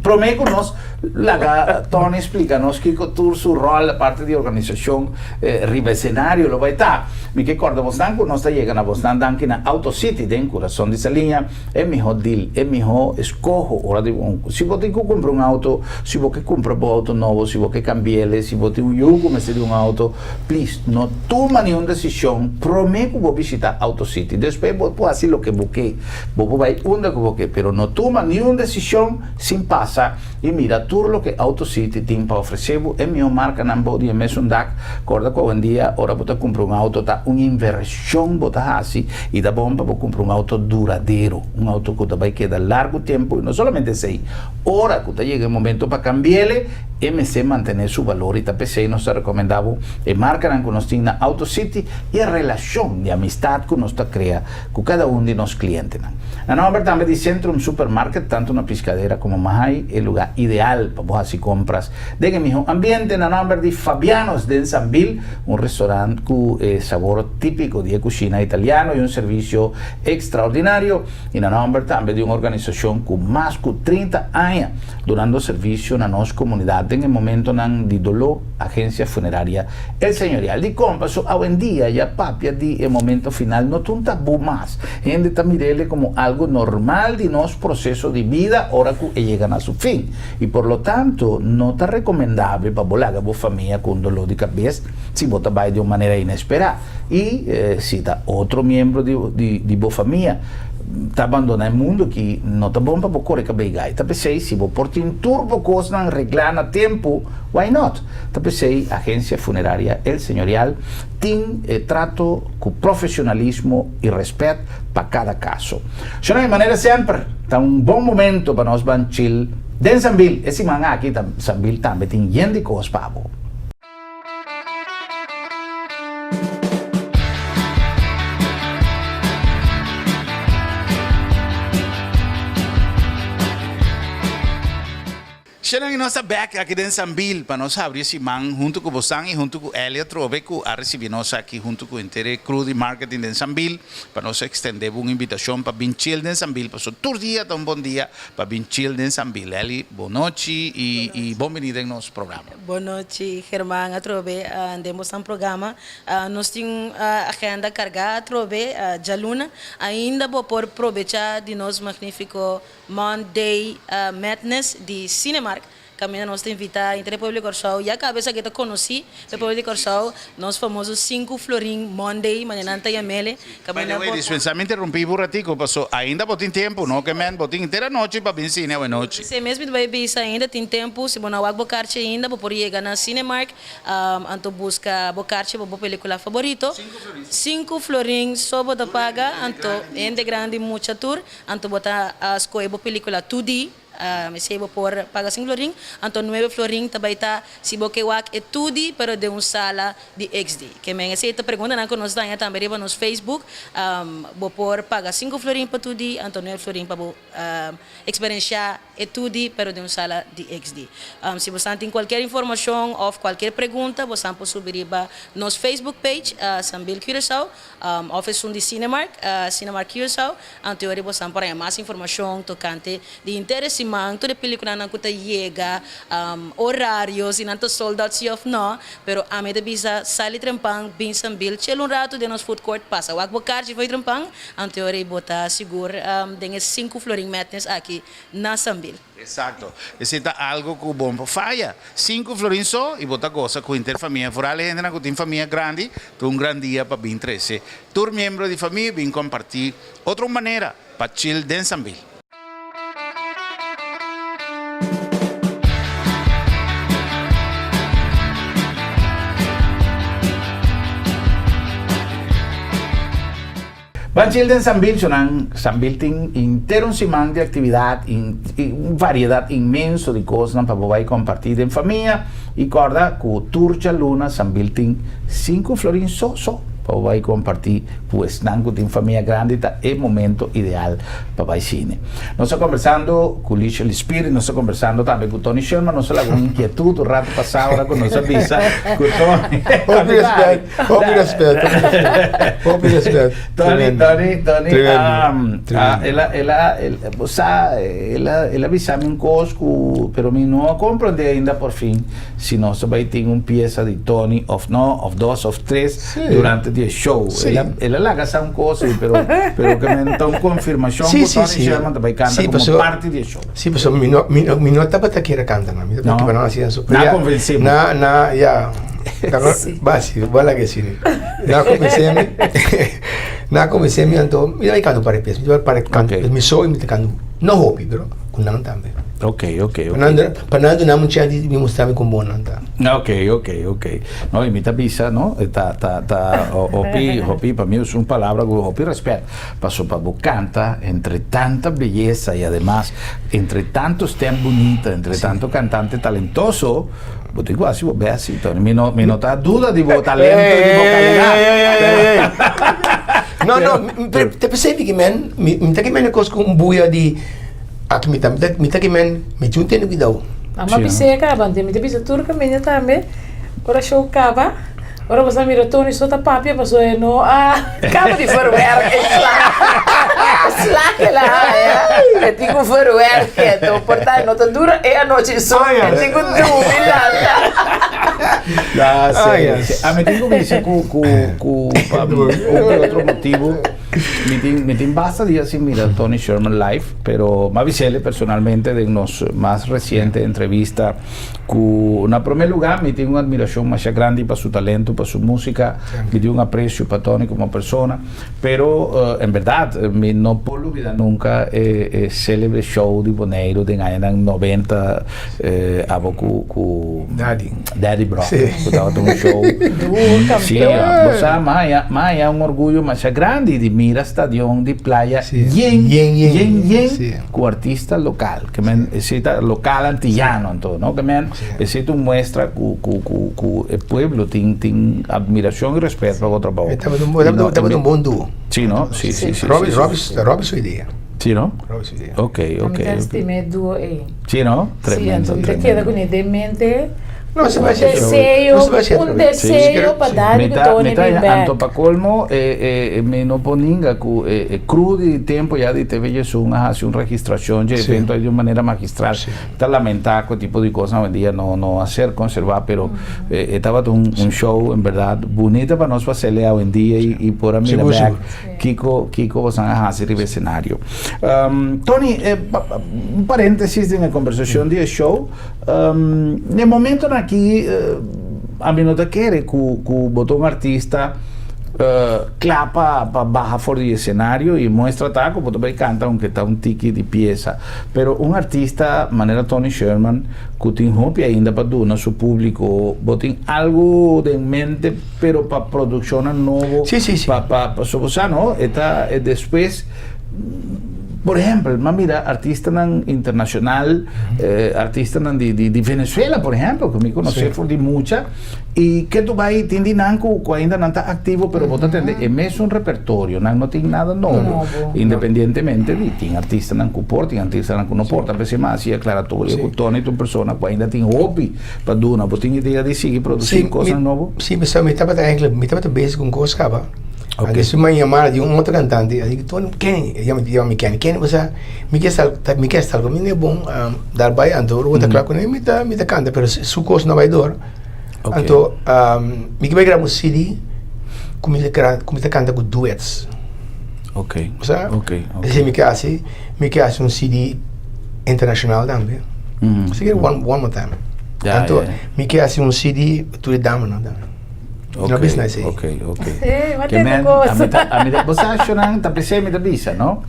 promé ku nos laga Tony splika nos kiko tur su ròl aparte di organisashon riba esenario lo bai ta. Mi ke kòrda bosnan ku nos ta yega na bosnan danki na Auto City den kurason di Saliña. E mihó deal, e mihó eskoho ora di un si bo tin ku kumpra un auto, si bo ke kumpra bo auto nobo, si bo ke kambi'el, si bo tin un yu ku mester di un auto, please no tuma niun desishon promé ku bo bishita Auto City. Despues bo por hasi loke bo ke, bo por bai unda ku bo ke, pero no tuma niun desishon sin pasa i mira tur loke Auto City tin pa ofresé bo, e mihó markanan bou di e mesun dak. Kòrda ku awendia ora bo ta kumpra un auto ta un invershon bo ta hasi i ta bon pa bo kumpra un auto duradero, un auto ku ta bai keda largu tempu i no solamente esei, ora ku ta yega e momento pa kambi'el. E mester mantené su balor i ta p'esei nos ta rekomendá bo e markanan ku nos tin na Auto City i e relashon di amistat ku nos ta krea ku kada un di nos klientenan. Na nòmber tambe di Centrum Supermarket, tantu na Piscadera komo Mahaai, e lugá ideal pa bo hasi kompras den e mihó ambiente. Na nòmber di Fabiano's den Sambil, un restorant ku e sabor típiko di e kushina italiano i un servisio ekstraordinario. I na nòmber tambe di un organisashon ku mas ku 30 aña Dunando servisio na nos komunidat den e momentonan di doló, Agencia Funeraria El Señorial di Kompa su awendia ya papia di e momento final no ta un tabú mas. Hende ta mir'ele komo algu normal di nos proseso di bida ora ku e yega na su fin i por lo tanto no ta rekomendabel pa bo laga bo famia ku un doló di kabes si bo ta bai di un manera inesperá i si ta otro miembro di bo famia. Ta bandoná e mundu aki no ta bon pa bo kore kabei gai. Ta p'esei si bo por tin tur bo kosnan reglá na tempu, why not? Ta p'esei Agencia Funeraria El Señorial tin e trato ku profesionalismo i rèspèt pa kada kaso. Shonai, manera semper, ta un bon momento pa nos ban chill den Sambil. E siman aki ta Sambil tambe tin yen di kos pa bo. Shenan y nos ta bek aki den Sambil pa nos habri e siman hunto cu bosan y hunto cu Ellie atrobe cu a ricibi nos aki hunto cu henter e crew di marketing den Sambil pa nos extende bo un invitacion pa bin chill den Sambil pasobra tur dia ta un bon dia pa bin chill den Sambil. Ellie, bon nochi y bon bini den nos programa. Bon nochi German atrobe den bosan programa nos tin un agenda carga atrobe djaluna ainda bo por probecha di nos magnifico Monday Madness di Cinemark caminda nos ta invita henter e pueblo di Corsou ya caba esaki ta conoci pa e pueblo di Corsou nos famoso sinku florin Monday manera nan ta yamele By the way dispensa mi interumpi bo un ratico paso ainda bo tin tempo no ke men bo tin henter anochi pa bin cine awe nochi. Esei mes mi ta bai bisa ainda tin tempu si bo no a wak bo karchi ainda bo por yega na Cinemark anto buska bo karchi pa bo pelicula favorito sinku florin so bo ta paga anto hende grandi mucha tur anto bo ta skohe bo pelicula 2D. Esei bo por paga sinku florin, anto nuebe florin ta bai ta si bo ke wak e tudi pero den un sala di XD. Ke men esei ta preguntanan ku nos daña tambe riba nos Facebook. Bo por paga sinku florin pa tudi, anto nuebe florin pa bo eksperenshá e tudi pero den un sala di XD. Si bosan tin kualkier informashon òf kualkier pregunta bosan por subi riba nos Facebook page Sambil Curaçao. Of esun di Cinemark, Cinemark Curaçao, anto ora bosan por haña mas informashon tokante di henter e siman, tur e pelíkulanan ku ta yega, orario, si nan ta sold out si òf nò. Pero ami ta bisa sali trempan, bin Sambil, chel un ratu den nos food court, pasa wak bo karchi for di trempan, anto ora bo ta sigur den e sinku florin madness aki na Sambil. Exacto. Esey ta algo cu bon por faya. Cinco florin so y bo ta goza cu henter famia. Vooral e hendenan cu tin famia grandi, ta un gran dia pa bin trece tur miembro di famia bin comparti otro manera pa chill den Sambil. Ban chil den Sambil su nan Sambil tin henter un siman di actividad y un variedad inmenso di cosnan pa bo bay comparti den famia y corda cu tur djaluna Sambil tin cinco florin so so pa bo bay comparti cu esnan cu tin famia grandi ta e momento ideal pa bay cine. Nos ta conversando cu Licia Lispiri, nos ta conversando tambe cu Tony Sherman, nos a laga un inquietud un rato pasa ora cu nos a bisa cu Tony. Hopi respet. Hopi respet, hopi respet. Tony, Tony, Tony, el a, el a, bo sa, el a, el a bisa mi un kos ku, pero mi no a komprondé ainda por fin si nos ta bai tin un piesa di Tony òf no, òf dos òf tres durante di e show. El a, el a laga sa un kos ei, pero, pero ke men ta un konfirmashon ku Tony Sherman ta bai kanta komo parti di e show. Sí, pasobra mi no, mi no, mi no tabata kier a kanta nan. Mi tabata kier pa nan hasi nan. Na konvensé bo. Na, na, ya. Basi, bo a laga esei. Nan a konvensé mi. Nan a konvensé mi anto mi tabata kanta un par di pies. Mi tabata par di kanta. Mi so i mi ta kanta, no hopi, pero. ku nan tambe. Ok, ok, ok. Pa nan, pa nan duna mi un chance di mustra mi kon bon nan ta. Ok, ok, ok. No, i mi ta bisa, no, ta, ta, ta hopi, hopi, pa mi usa un palabra ku hopi rèspèt, paso pa bo kanta entre tanta beyesa i ademas entre tanto stèm bunita, entre tanto kantante talentoso, bo tin ku hasi bo bèst, Tony. Mi no, mi no ta duda di bo talento i di bo kalidat. No, no, pero te p'esei mi ke men, mi ta ke men e kos ku un buya di aki mi ta, mi ta ke men, mi tin un tene kuidou. Mama bis'é kaba, anto mi ta bisa tur kaminda tambe, ora show kaba, ora bo sa mira Tony so ta papia pasobra e no a kaba di verwerk e sla, e sla ke el a haña, e tin ku verwerk e, anto por ta e no ta dura e anochi so, e tin ku dumi lanta. Ya, si, si. Ami tin ku bisa ku ku ku pa un ke otro motibu mi tin mi tin basta dia sin mira Tony Sherman live, pero m'a bis'el personalmente den nos mas resiente entrevista ku na prome luga mi tin un admirashon masha grandi pa su talento, pa su musika, mi tin un apresio pa Tony komo persona, pero en berdad mi no por lubida nunka e e selebre show di Boneiru den añanan noventa Abo ku ku Daddy. Daddy Brock ku tabata un show. Duo Sí, campeon. bo sa maya maya un orguyo masha grandi di mira stadion di playa Sí. yen Yen, yen. yen yen Sí. ku artista lokal. Ke men esei ta lokal antiyano anto no ke men esei ta un muestra ku ku ku ku e pueblo tin tin admirashon i respet pa bo trabou. E tabata un I no e tabata mi un bon duo. Sí no? Sí sí sí Robbie sí Robbie sí. Robbie su idea. Sí no? Robbie su idea. Ok ok Mi ta ok. stima e duo ei. Sí, no? Tremendo, Sí, anto tremendo. te keda kuné den mente No, se un va a hacer deseo, No se va a hacer un otra vez. deseo pa Sí. Daddy ku Tony Mi ta, bin bek. anto pa colmo, eh, eh, mi no por ninga ku eh, eh, crew di tempo ya di TV Jesun a hasi un registracion dje Sí. evento ahí di un manera magistral. Sí. Ta lamenta ku e tipo di cosnan hoy en día no, no a ser conserva, pero eh, e tabata un, un show en verdad bunita pa nos pa hacerle hoy en día y, y por a mira Sigur, bek sigur. kiko, kiko bosan a hasi riba escenario. Tony, un paréntesis den e kombersashon di e show. Na e momentonan aki ami no ta kere ku ku bo ta un artista kla pa pa baha for di esenario i muestra ta ku bo ta bai kanta aunke ta un tiki di piesa. Pero un artista manera Tony Sherman ku tin hopi ainda pa duna su públiko, bo tin algu den mente pero pa produkshonnan nobo pa pa pasobra bo sa no e ta e despues. Por ehempel, m'a mira artistanan internacional, artistanan di, di, di Venezuela, por ehempel, ku mi konosé for di mucha, i ke tu bai tin di nan ku, ku ainda nan ta aktivo, pero bo ta tende e mesun repertorio, nan no tin nada nobo, independientemente di tin artistanan ku por, tin artistanan ku no por, ta p'esei m'a hasi aklaratorio ku Tony ta un persona ku ainda tin hopi pa duna, bo tin idea di sigui produsí kosnan nobo? Sí, mi tabata eigenlijk, mi tabata bezig ku un kos kaba. Okay. Antes mi yamada di un otro cantante, a di Tony, Kenny, e yama, yama mi Kenny, Kenny, bo sa, mi ke sal, ta, mi ke sal, mi ne bon, um, dar bai, anto ora bo ta kla kuné, mi ta, mi ta kanta, pero su kos no bai dor. Okay. Anto, um, mi ke bai graba un CD ku mi ta kra, ku mi ta kanta ku duets. Okay. Bo sa? Okay, okay. Esei mi ke hasi, mi ke hasi un CD internashonal tambe. Así ke one, one more time. Ya, Anto, ya, ya. mi ke hasi un CD tur e damanan tambe. Ok, No business ei. ok, ok. Sí, ma Ke tenta men, kos. a mi ta, a mi ta, bo sa Shonan, ta pesei mi ta bisa, no?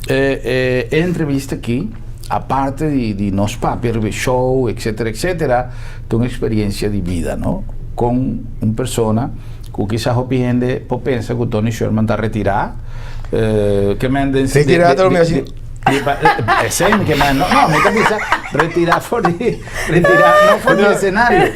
E, e, e entrevista aki, aparte di, di nos papia riba e show, etcetera, etcetera, ta un experiencia di bida, no? Con un persona ku kisa hopi hende por pensa ku Tony Sherman ta retirá, eh, ke men den, de, Retirá de, ta lo de, mi hasi. de, di, pa, esei mi ke men, no, no, mi ta bisa retirá for di, Retirá no for di escenario,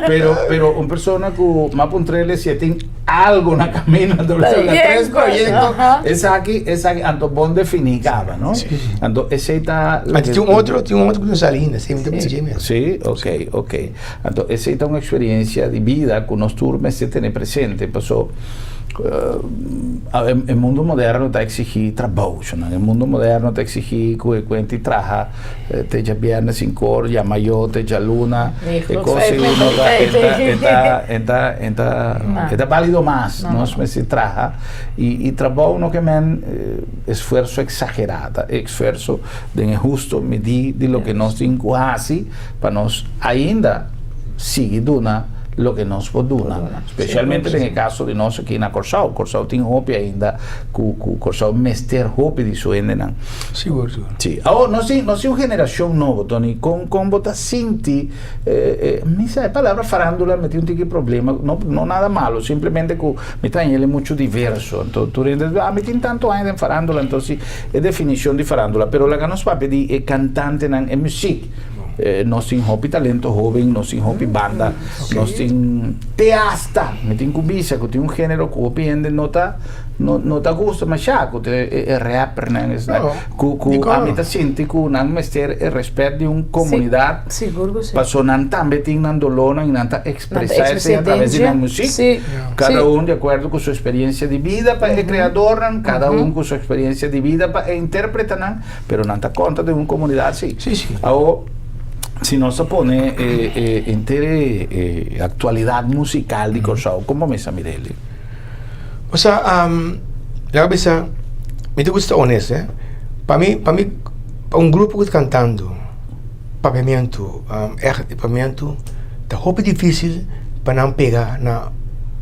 pero, pero un persona ku m'a puntr'el si e tin algo na camino, anto Ta persona bien tres cos, proyecto, aha. esaki, esaki, anto bon definí caba, no? Sí, sí. Anto esei ta Ma tin un otro, tin un otro ku no sali ainda, esei mi ta bisa dje mes. Sí, ok, ok. Anto esei ta un experiencia di bida ku nos tur mester tene presente, paso e mundo moderno ta exigí trabou, e mundo moderno ta exigí ku e kuenta i traha Te djabièrnè sinkor, djamayó te djaluna, e kos ei no ta, e ta, e ta, e ta, e ta, e ta bálido mas. Nos mester traha i i trabou no ke men esfuerso eksagerá, ta esfuerso den e husto midí di loke nos tin ku hasi pa nos ainda sigui duna. loke nos por duna, spesialmente den e kaso di nos aki na Kòrsou. Kòrsou tin hopi ainda ku ku Kòrsou mester hopi di su hendenan. Sigur, sigur. Sí. Awor, nos tin, nos tin un generashon nobo, Tony. Kon, kon bo ta sinti, mi sa e palabra farándula mi tin un tiki problema, no, no nada malo, simplemente ku mi ta haña el muchu diverso. Anto tur hende ta bisa, ah, mi tin tantu aña den farándula, anto si e definishon di farándula. Pero laga nos papia di e kantantenan, e muzik. Nos tin hopi talento hoben, nos tin hopi banda, nos tin te hasta, mi tin ku bisa ku tin un género ku hopi hende no ta no no ta gusta mashá, ku ta e rappernan esnan, ku ku ami ta sinti ku nan mester e rèspèt di un komunidat, paso nan tambe tin nan dolónan i nan ta ekspresá esei a traves di nan muzik, kada un di akuerdo ku su eksperiensia di bida pa e kreadornan, kada un ku su eksperiensia di bida pa e intérpretanan. Pero nan ta konta den un komunidat si. Sí, sí. Awo, si nos ta pone e, e henter e, e aktualidat musikal di Kòrsou, kon bo mester mira el? Osea, um, laga bisa, mi ta gusta honesto, eh. Pa mi, pa mi, pa un grupo ku ta kantando papiamentu, um, ègt papiamentu, ta hopi difísil pa nan pega na,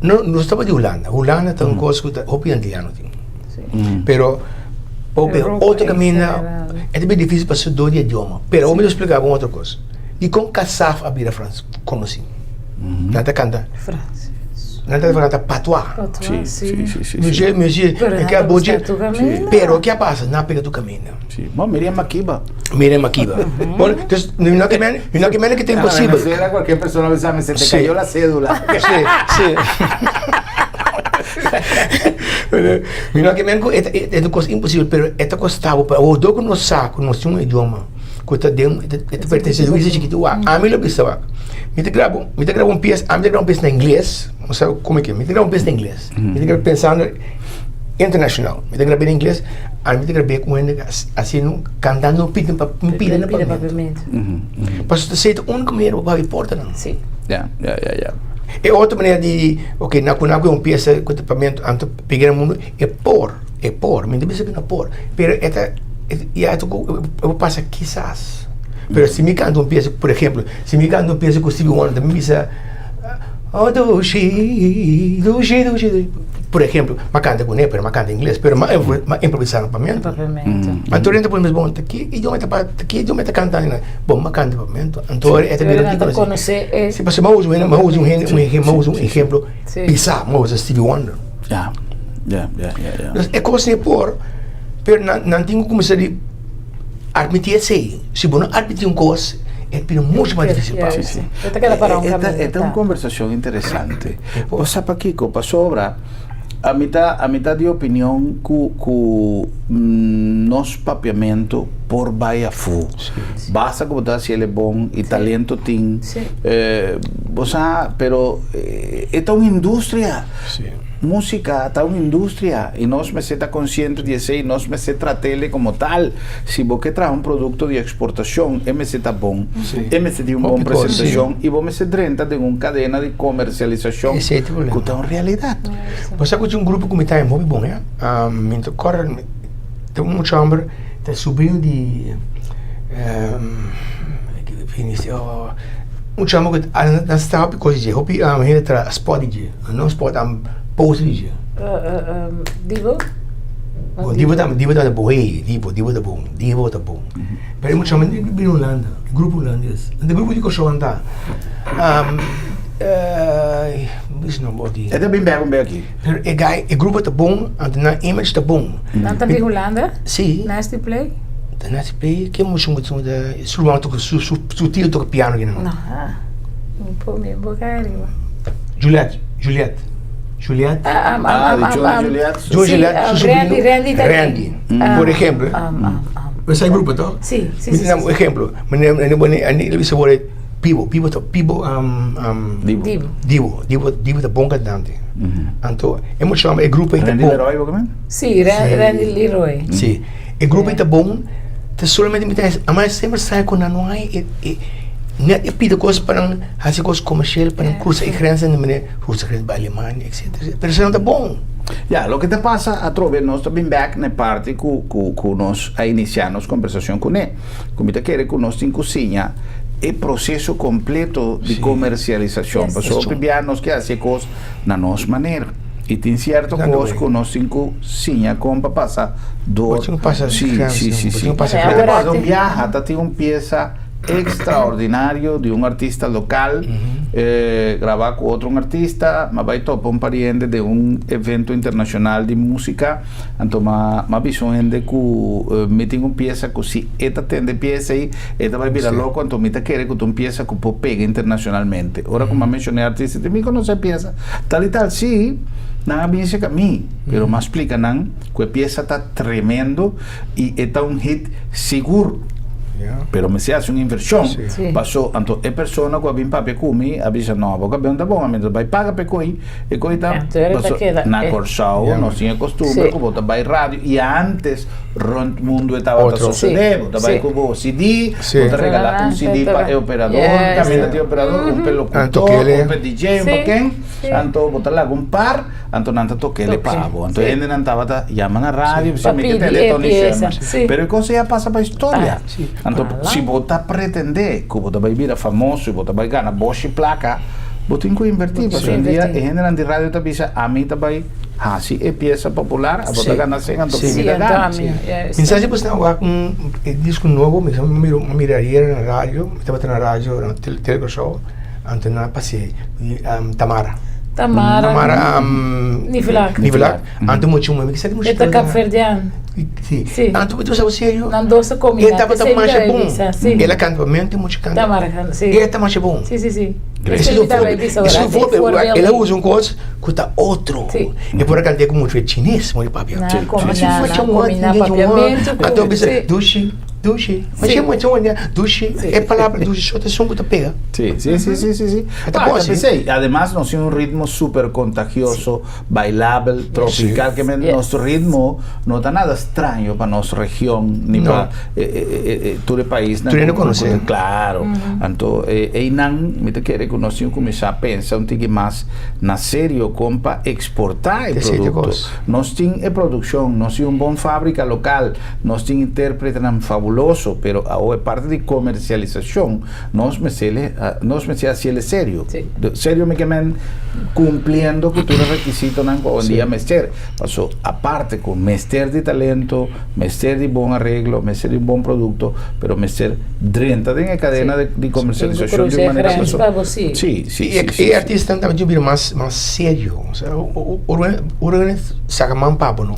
no, nos ta di Hulanda, Hulanda ta un kos ku ta hopi antiano tin. Pero hopi otro kaminda e ta bira difísil pasobra dor di idioma. Pero mi lo splika bo un otro kos. Dikon Kasaf a bira frans konosí? Nan ta kanta nan ta kanta patwa. Mesye mesye pero ke a pasa? Nan a pega tur kaminda. Bon Miriam Makiba. Miriam Makiba. Bon entonces mi no ke men mi no ke men ke ta imposibel. Na Venezuela cualquier persona bisa mi se te cayó la cédula. Sí sí. Mi no ke men ku e ta e ta kos imposibel pero e ta kosta bo pa awor dor ku nos sa ku nos tin un idioma ku ta den e ta pertense di un isla chikitu wak ami lo bisa wak mi ta graba mi ta graba un pies ami ta graba un pies na ingles bo sa komo ke mi ta graba un pies na ingles mi ta graba pensando internashonal mi ta graba na ingles ami ta graba ku hende hasiendo kantando un pida un pida na papiamentu pasobra esei ta uniko manera pa bo habri portanan. E otro manera di, ok, na ku na ku un pieza ku ta papiamentu anto pega na mundu e por, e por, mi no ta bisa ku no por, pero e ta ya e ta ku e por pasa kisas, pero si mi kanta un pieza, por ehemplo, si mi kanta un pieza ku Stevie Wonder mi bisa oh dushi, dushi, dushi, dushi, por ehemplo, mi a kanta kuné pero mi a kanta ingles, pero mi a improvisa na papiamentu, anto renta por mes bon ta ki idioma ta papia, ta ki idioma e ta kantando? Bon, mi a kanta papiamentu. Anto e ta bira Nan ta konosé e. Sí, pasobra mi a usa un, mi a usa un hende, un ehemplo, mi a usa un ehemplo pisá, mi a usa Stevie Wonder. Ya, ya, ya, ya, ya. Dus e kos ei por, pero nan, nan tin ku kuminsá di atmití esei. Si bo no atmití un kos, e bira muchu mas difísil pa bo. Sí, sí. E ta keda pará un kaminda. E ta un kombersashon interesante. Bo sa pakiko? Pasobra ami ta, ami ta di opinion ku, ku nos papiamentu por bai afó. Basta ku bo ta hasi el e bon i talento tin. Bo sa, pero e ta un industria. Músika ta un industria i nos mester ta konsiente di esei, nos mester trat'el komo tal. Si bo ke traha un produkto di eksportashon, e mester ta bon, e mester tin un bon presentashon i bo mester drenta den un kadena di komersialisashon ku ta un realidat. Bo sa ku tin un grupo ku mi ta hopi bon, ya. Mi ta kòrda tin un mucha hòmber ta subrino di un chamo ku nan sta hopi kos di dje, hopi hende ta spòt di dje, no spòt, post di dje. Dibo? Bon, Dibo ta, Dibo ta bon, hey, Dibo, Dibo ta bon, Dibo ta bon. Pero e mucha hòmber bini Hulanda, grupo hulandes, e grupo di Kòrsou nan ta. Mis nomber di. E ta bin bek un bek aki. Pero e guy, e grupo ta bon, anto nan image ta bon. Nan ta di Hulanda? Si. Nasty Play? Ta Nasty Play, ke mucha mucha mucha, su ruman toka, su su su tio toka piano aki nan. No, mi por mi por kai ariba. Juliet, Juliet, Juliet. Ah, ah, Ah, di Johnny Juliet. Johnny Juliet, su sobrino. Randy, Randy ta Randy, por ehemplo. Bo sa e grupo to? Si, si, Mi si. ta un ehemplo, mi mi mi mi Pibo, Pibo ta, Pibo, Dibo. Dibo. Dibo, Dibo, Dibo ta bon kantante. Anto, e mucha e grupo ei ta Randy bon. Leroy bo kimen? Sí, Randy Leroy. Sí. E grupo ei ta bon, ta solamente mi ta hasi, ama semper sa ku nan no hay e, e, net e pidi kos pa nan hasi kos komersial, pa nan krusa e grensa, di manera krusa grens bai Alemania, etsetera, etsetera. Pero esei nan ta bon. Ya, loke ta pasa atrobe nos ta bin bek na e parti ku, ku, ku nos a inisiá nos kombersashon kuné. Ku mi ta kere ku nos tin ku siña. E proseso kompleto di komersialisashon. Pasobra hopi bia nos ke hasi e kos na nos manera. I tin sierto kos ku nos tin ku siña kon pa pasa dor. Sí, sí, sí, sí. Pero un biaha ta tin un piesa ekstraordinario di un artista lokal grabá ku otro un artista. Mi a bai topa un pariente den un evento internashonal di músika. Anto m'a m'a bisa un hende ku mi tin un piesa ku si e ta tende e piesa ei, e ta bai bira loko, anto mi ta kere ku ta un piesa ku por pega internashonalmente. Ora ku m'a menshoná e artista, di mi konosé e piesa tal i tal. Sí, nan a bin serka mi, pero m'a splika nan ku e piesa ta tremendo i e ta un hit sigur. Pero mester hasi un invershon paso anto e persona ku a bin papia ku mi a bisa, No, bo kabel no ta bon, ami ta bai paga pa e koi. E koi ta paso na Kòrsou nos tin e kostumber ku bo ta bai radio i antes rònt mundu e tabata sosodé, bo ta bai ku bo CD, bo ta regalá un CD pa e operador, kaminda tin operador, un pa e lokutor, un pa e DJ, un pa ken, anto bo ta laga un par, anto nan ta tok'el pa bo. Anto hendenan tabata yama na radio bisa mi ke tende Tony Sherman. Pero e kos ei a pasa pa historia. Anto si bo ta pretendé ku bo ta bai bira famoso i bo ta bai gana boshi plaka, Bo tin ku invertí, pasobra un dia e hendenan di radio ta bisa, ami ta bai hasi e piesa popular, abo ta gana sen, anto mi ta gana. Mi sa si bo sta wak un e disco nobo, mi a mira ayer na radio, mi tabata na radio na Tele Kòrsou, anto nan a pas'é Tamara. Tamara. Tamara Nivelak. Nivelak, anto mucha muhé, mi kisa ki mucha E ta kapverdian. Si. Si. Anto bo ta bisa bo serio? Nan dos ta kombiná. E tabata masha bon. El a kanta pa mente mucha kanta. Tamara kanta, si. E ta masha bon. Si, si, si. Ese es un voorbeeld. El a usa un kos ku ta otro. E por a kant'é ku muchu e chines, moe papia. Nan kombiná, nan kombiná papiamentu ku. Anto bisa dushi, dushi. Masha mucha wende dushi. E palabra dushi so ta esun ku ta pega. Si, si, si, si, si, si. E ta bon asi. Ademas nos tin un ritmo super kontagioso. Bailabel, tropical, ke men nos ritmo no ta nada straño pa nos region ni pa tur e paisnan. Tur hende konosé. Klaro. Anto einan mi ta kere ku nos tin ku kuminsá pensa un tiki mas na serio kon pa eksportá e produkto. Nos tin e produkshon, nos tin un bon fábrika lokal, nos tin intérpretenan fabuloso, pero awo e parti di komersialisashon Nos mester nos mester haciele serio. Serio mi ke men cumpliendo cu tur e requisitonan cu awendia mester. Paso aparte cu mester di talento, mester di bon arreglo, mester di un bon producto, pero mester drenta den e cadena di comercialisacion di un manera paso. Sí. Sí, sí, sí, sí. E artistanan tambe tin bira mas mas serio. Osea ora nan saca man pa bo no,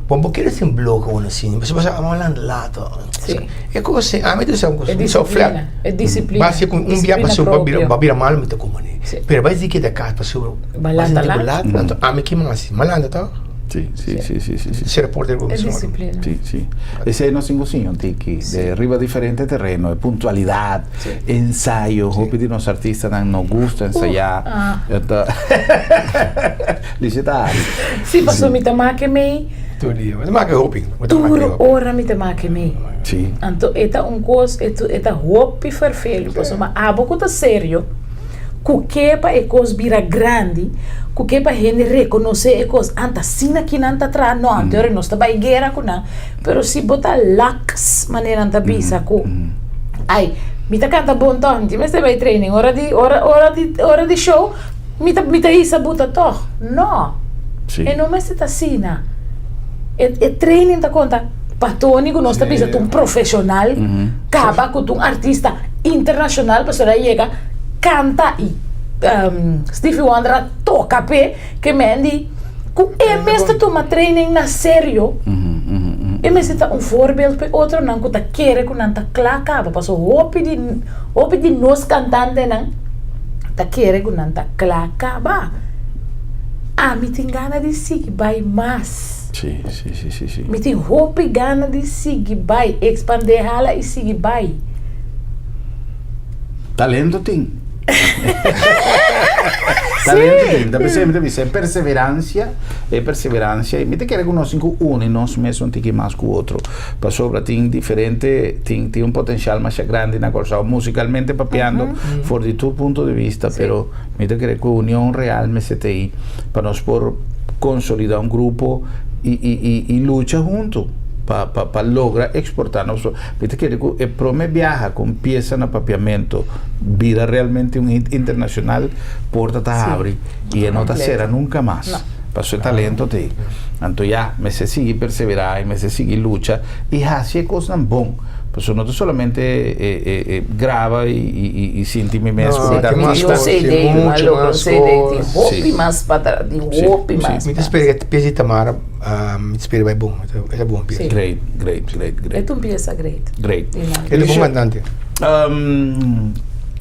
bo no kere sin bloke ora asina, pasobra bo a lanta lato. Sí. E kos si ami ta bisa un kos, E mi so flat. disiplina, e disiplina. Basi ku un bia Disiplina pasobra bo bira propio. bo bira malu mi ta kuma ni. Sí. Pero bai di keda kas pasobra Ba lanta bo lat. lat, anto ami ki mas mi a lanta tòg. Sí, sí, sí, sí, sí, sí. Sera porta riba E mi solo. disiplina. Sí, sí. Esei nos tin ku siña un tiki de riba diferente tereno, e puntualidad, Sí. ensayo. Hopi di nos artistanan no gusta ensayá. ah. Anto Licia ta hari. Sí, pasobra mi ta make mei. Tur dia. Mi ta make hopi. Mi ta make Tur hopi. ora mi ta make mei. Sí. Anto e ta un kos, e e ta hopi ferfelu, pasobra abo ku ta serio, ku ke pa e kos bira grandi, ku ke pa hende rekonosé e kos, anta asina ki nan ta traha, no, anto ora nos ta bai guera ku nan, pero si bo ta laks, manera nan ta bisa ku, ai, mi ta kanta bon tòg, mi tin mester bai training, ora di, ora, ora di, ora di show, Mi ta mi ta hisa buta tog? No. Sí. E no mester ta asina. E e training ta konta pa Tony ku nos ta bisa ta un profeshonal kaba ku ta un artista internashonal pasobra a yega kanta i Stevie Wonder a toka p'e ke men di ku e mes ta tuma training na serio e mester ta un voorbeeld pa e otronan ku ta kere ku nan ta kla kaba pasobra hopi di hopi di nos kantantenan ta kere ku nan ta kla kaba. Ami tin gana di sigui bai mas. Sí, sí, sí, sí, sí. Mi tin hopi gana di sigui bai, ekspandé hala i sigui bai. Talento tin. Talento tin. Ta p'esei mi ta bisa e perseveransia, e perseveransia i mi ta kere ku nos tin ku uni nos mes un tiki mas ku otro. Pasobra tin diferente, tin tin un potencial masha grandi na Kòrsou musicalmente papiando for di tur punto di vista, pero mi ta kere ku union real mester ta ei pa nos por consolida un grupo i i i i lucha hunto. pa pa pa logra eksportá nos. Mi ta kere ku e promé biaha ku un piesa na papiamentu bira realmente un hit internashonal, porta ta habri i e no ta sera nunka mas. Paso e talento ta ei. Anto ya, mester sigui perseverá i mester sigui lucha i hasi e kosnan bon. Pasobra no ta solamente e e graba i i sinti mi mes ku mi ta artista. Un CD, un a logra un CD, tin hopi mas pa tra, tin hopi mas. Mi ta spera ku e piesa di Tamara Mi ta spera bai bon, e ta bon piesa. Great, great, great, great. E ta un piesa great. Great. E ta bon kantante.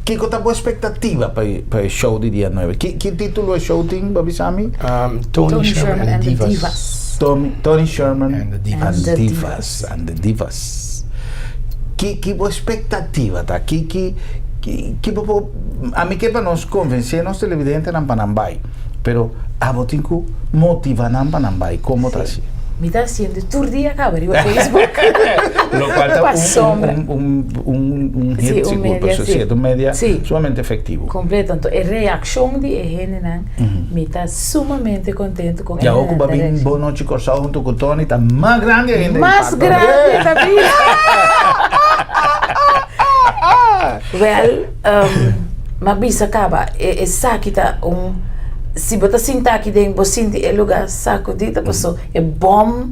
Kiko ta bo espektativa pa e show di dia nuebe? Ki titulo e show tin, bo bisa mi? Tony Sherman and the Divas. Tony Sherman and the Divas. And the Divas. Ki bo espektativa ta? Ki ki ki bo por, ami ke pa nos konvensé nos televidentenan pa nan bai. Pero abo tin ku motiva nan pa nan bai. Komo ta hasi? Mi ta hasiendo tur dia kaba riba Facebook. Lo kual ta un hit sigur, pasobra si e ta un media sumamente efektivo. Kompleto. Anto e reakshon di e hendenan mi ta sumamente kontentu kon e hendenan ta reakshoná. Ya ku bo a bin Bon Nochi Kòrsou huntu ku Tony ta mas grandi ainda e impakto. Mas grandi ta bin. Wèl. M'a bisa kaba, e esaki ta un, si bo ta sinta aki den bo sinti e luga sakudí ta paso e bòm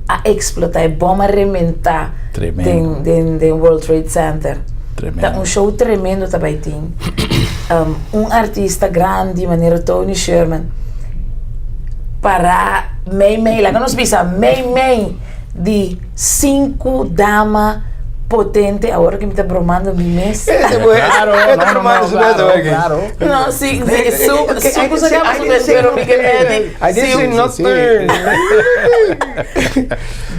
a eksplotá, e bòm a rementá den den den World Trade Center. Ta un show tremendo ta bai tin. Un artista grandi manera Tony Sherman pará mei mei, laga nos bisa mei mei di sinku dama potente, awor ki mi ta bromando mi mes. Claro, no, no, no, claro, claro. No, si, si, su, su kusa kaba su mes, pero mi ke medi. I didn't say nothing.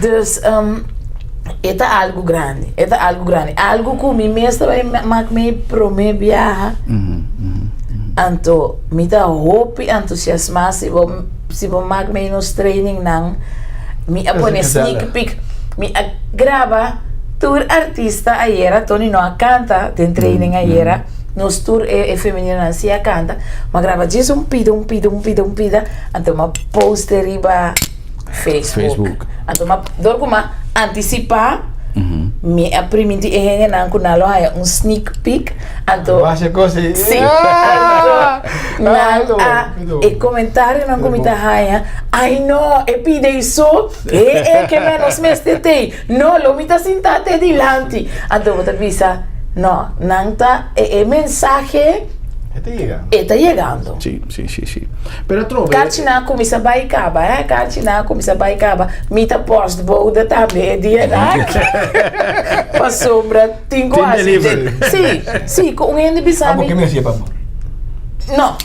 Dus, e ta algu grandi, e ta algu grandi. Algu ku mi mes ta bai mak mi prome biaha. Anto, mi ta hopi entusiasma si bo. Si bo mak mei nos trainingnan, mi a pone sneak peek, mi a graba tur artista ayera, Tony no a kanta den training ayera, nos tur e femeninonan si a kanta, mi a graba djis un pida, un pida, un pida, un pida, anto mi a post e riba Facebook. Anto mi a, dor ku mi a antisipá, mi a primintí e hendenan ku nan lo haña un sneak peek, anto, si, anto nan a. E comentarionan ku mi ta haña, Ai no, e pide ei so, e e ke menos mester t'ei, no, lo mi ta sintá te dilanti. Anto bo ta bisa, no, nan ta, e e mensahe e ta yegando. Sí, sí, sí, sí. Pero atrobe. Karchinan a kuminsá bai kaba, hè, karchinan a kuminsá bai kaba. Mi ta postbode tambe e dianan aki, pasobra. Tin ku hasi delivery. Sí, sí, ku un hende bisa Abo mi. ke mi hasié pa bo? No.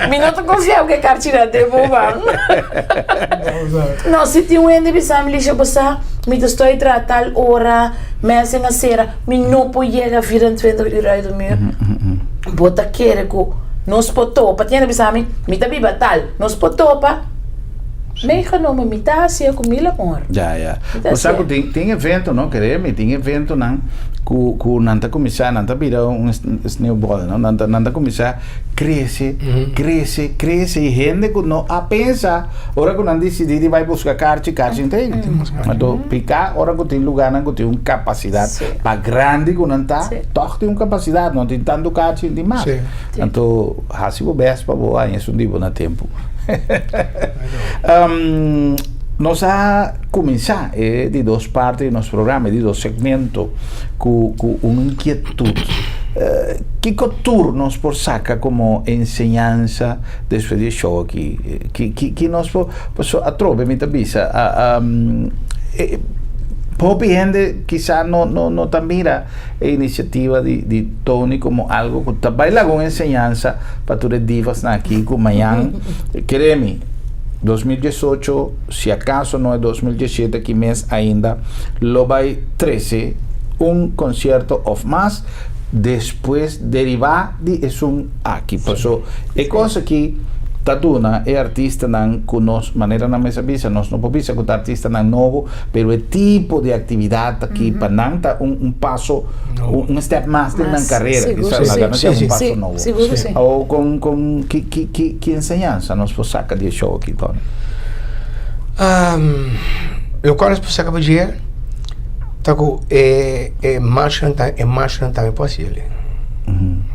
Mi no ta konfia ku e karchina te bo man. No, si tin un hende bisa mi, Lisha, bo sa, mi ta stoi traha tal ora, mensen a sera, mi no por yega 24 uur uit de muur. Bo ta kere ku nos por topa. Tin hende bisa mi, mi ta biba tal, nos por topa. Meegenomen, mi ta hasié ku mil amor. Ya, ya. Mi ta Bo sa hasié. ku tin, tin evento, no? Kere mi tin eventonan ku, ku nan ta kuminsá, nan ta bira un sneeuwball, no? Nan ta, nan ta kuminsá krese, krese, krese i hende ku no a pensa ora ku nan disidí di bai buska karchi, karchi no ta ei. Anto piká ora ku tin lugánan ku tin un kapasidat pa grandi ku nan ta, tòg tin un kapasidat, no tin tantu karchi, no tin mas. Anto hasi bo bèst pa bo haña esun di bo na tempu. Nos a kuminsá e di dos parti di nos programa, e di dos segmento, ku ku un inkietut. Kiko tur nos por saka komo enseñansa despues di e show aki? Ki ki ki nos por, pasobra atrobe mi ta bisa, hopi hende kisa no no no ta mira e inisiativa di di Tony komo algo ku ta bai laga un enseñansa pa tur e divasnan aki ku mañan, kere mi, 2018, si akaso no e 2017 aki mes ainda, lo bai trese un konsierto òf mas despues derivá di esun aki. Paso e kos aki ta duna e artistanan ku nos, manera nan mes a bisa, nos no por bisa ku ta artistanan nobo, Pero e tipo di actividad aki pa nan ta un un paso, un step mas den nan carera. Kisa laga nos un paso nobo. Awor con con ki ki ki ki enseñansa nos por saca di e show aki, Tony? Lokual nos por saka pa dje ta ku e e machonan ta e machonan tambe por hasi el.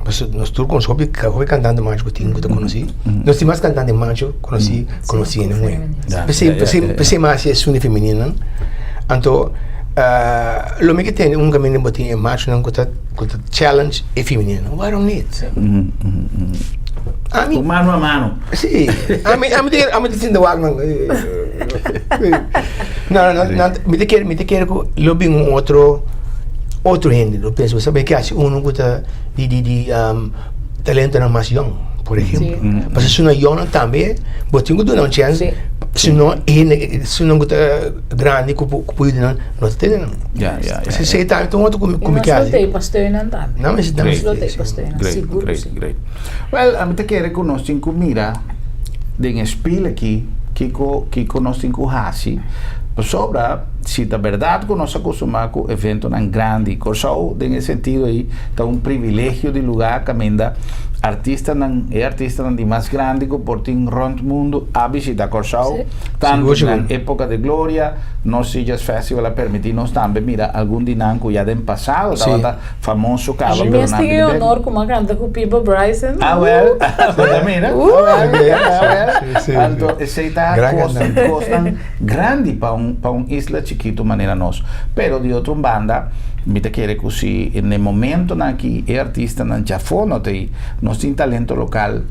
Pasobra nos tur konosé hopi hopi kantante macho ku tin ku ta konosí. Nos tin mas kantante macho konosí konosí hende muhé. P'esei p'esei p'esei mi a hasi esun di femenino nan. Anto lo mi ke tende un kaminda bo tin e machonan ku ta ku ta challenge e femenino. Waarom niet? Ami Un mano a mano. Si, ami ami ta ami ta sinta wak nan. No, no, no, mi ta kere, mi ta kere ku lo bin un otro, otro hende lo pensa, bo sabe ke hasi uno ku ta di di di talentonan mas yòn, por ehemplo. Pasobra si nan yònnan tambe bo tin ku duna un chèns, si no hende, si nan ku ta grandi ku por ku por yuda nan, no ta tene nan. Ya, ya, ya. Esei tambe ta un otro ku mi ku mi I ke nos lo hasi. tei pa steun nan tambe. Nan mester, nan Nos lo mester tei tei, pa si. steun nan, Great, sigur ku great, si. great. Wèl, ami ta kere ku nos tin ku mira den e spil aki kiko kiko nos tin ku hasi pasobra si ta bèrdat ku nos a kustumá ku eventonan grandi Kòrsou den e sentido ei ta un privilegio di lugá kaminda artistanan e artistanan di mas grandi ku por tin rònt mundu a bishitá Kòrsou tantu nan époka de gloria nos Jazz Festival a permití nos tambe mira algun di nan ku ya den pasado tabata Famoso caba Mi pero mes nan tin e bini bek. honor cu m'a canta cu Pipo Bryson. Ah wel, bo ta mira? Uh. Ah wel, ah wel. Sí, sí, Anto sí. esey ta Gran cosnan, cantante. cosnan grandi pa un pa un isla chikito manera nos. Pero di otro un banda mi ta kere cu si n'e momentonan aki e artistanan djafó no ta ei, nos tin talento local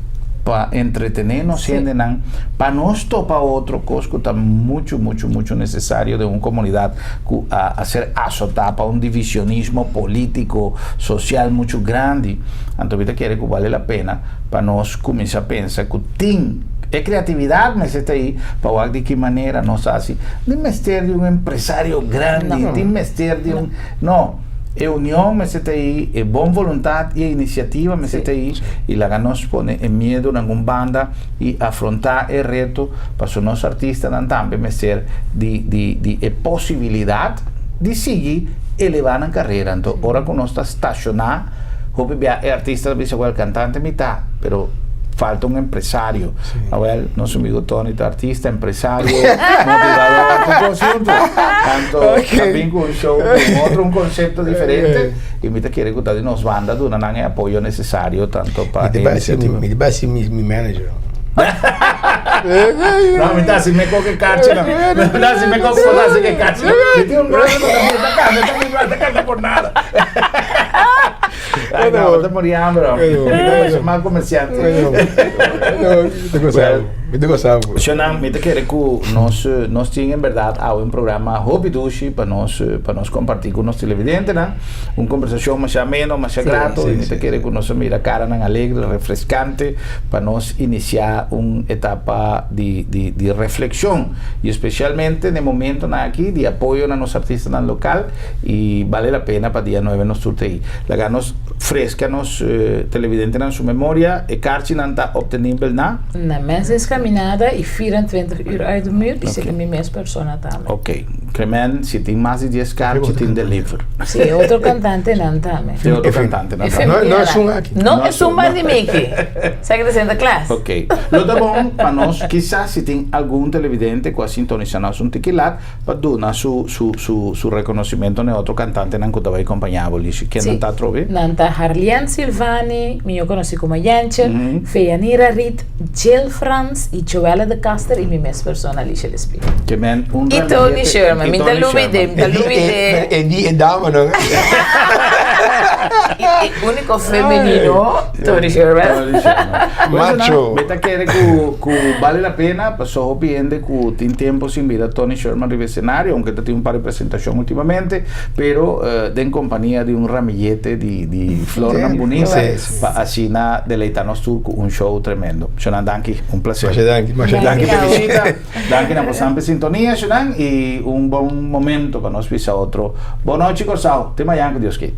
pa entretene nos hendenan, pa nos topa otro cos cu ta mucho mucho mucho necesario den un comunidad ku a ser asotá pa un divisionismo polítiko, sosial muchu grandi, anto mi ta kere ku bale la pena pa nos kuminsá pensa ku tin e kreatividat mester ta ei pa wak di ki manera nos hasi. Tin mester di un empresario grandi, tin mester di un, no, e union mester ta ei, e bon voluntat i e inisiativa mester ta ei i laga nos pone e miedunan un banda. i afrontá e reto pasobra nos artistanan tambe mester di di di e posibilidat di sigui elevá nan karera. Anto ora ku nos ta stashoná hopi bia e artista ta bisa wèl kantante mi ta pero falta un empresario. Awèl nos amigo Tony ta artista, empresario, motivador, tur kos huntu. Anto ta bin ku un show ku un otro un konsepto diferente i mi ta kere ku ta di nos banda duna nan e apoyo nesesario tanto pa Mi e ta bai hasi inisiativa. mi ta bai hasi mi mi manager. No, mi ta hasi me koke kachi no. Mi ta hasi me koke por hasi ke kachi. Mi tin un brother ku ta mi ta kanta, ta mi brother ta kanta por nada. Ay, no, ta muri hamber. Mi ta parece mal comerciante. Mi ta gosa bo, mi ta gosa bo. Shonan, mi ta kere ku nos nos tin en berdad awe un programa hopi dushi pa nos pa nos komparti ku nos televidentenan. Un kombersashon masha ameno, masha grato i mi ta kere ku nos a mira karanan alegre, refreskante pa nos inisiá un etapa di di di reflekshon i espesialmente na e momentonan aki di apoyo na nos artistanan lokal i bale la pena pa dia nuebe nos tur ta ei. Laga nos freska nos televidentenan su memoria, e karchinan ta optenibel na. Na Mens Escaminada i 24 uur uit de muur i seki mi mes persona tambe. Ok. Kremen si tin mas di dies karchi tin deliver. Si e otro kantantenan tambe. E otro kantantenan tambe. No, no esun aki. No esun mas di Mickey. Sa ki ta Santa Claus. Ok. Lo ta bon pa nos kisas si tin algun televidente ku a sintonisa nos un tiki lat pa duna su su su su reconocimento na e otro cantantenan cu ta bay compaña bo Lishi. Ken nan ta atrobe? Nan ta Harlian Silvani, mijo conoci como Jentje, Feyanira Riet, Jill Frans y Joelle de Caster y mi mes persona Lishi Lespin. Ke men un Y Tony Sherman, mi ta lubide, mi ta lubide. E di e damanan. E unico femenino, Tony Sherman. Tony Sherman. Macho. Mi ta kere cu cu bale la pena paso hopi hende cu tin tempo sin mira Tony Sherman riba escenario, aunke ta tin un par di presentacion ultimamente, pero den compania di un ramillete di di flornan bunita pa asina deleita nos tur cu un show tremendo. Shonan danki, un placer. Masha danki, masha danki. danki. Danki pa bishita, danki na bosan pa sintonia shonan y un bon momento pa nos bisa otro. Bon nochi Corsao, te mayan cu Dios ke.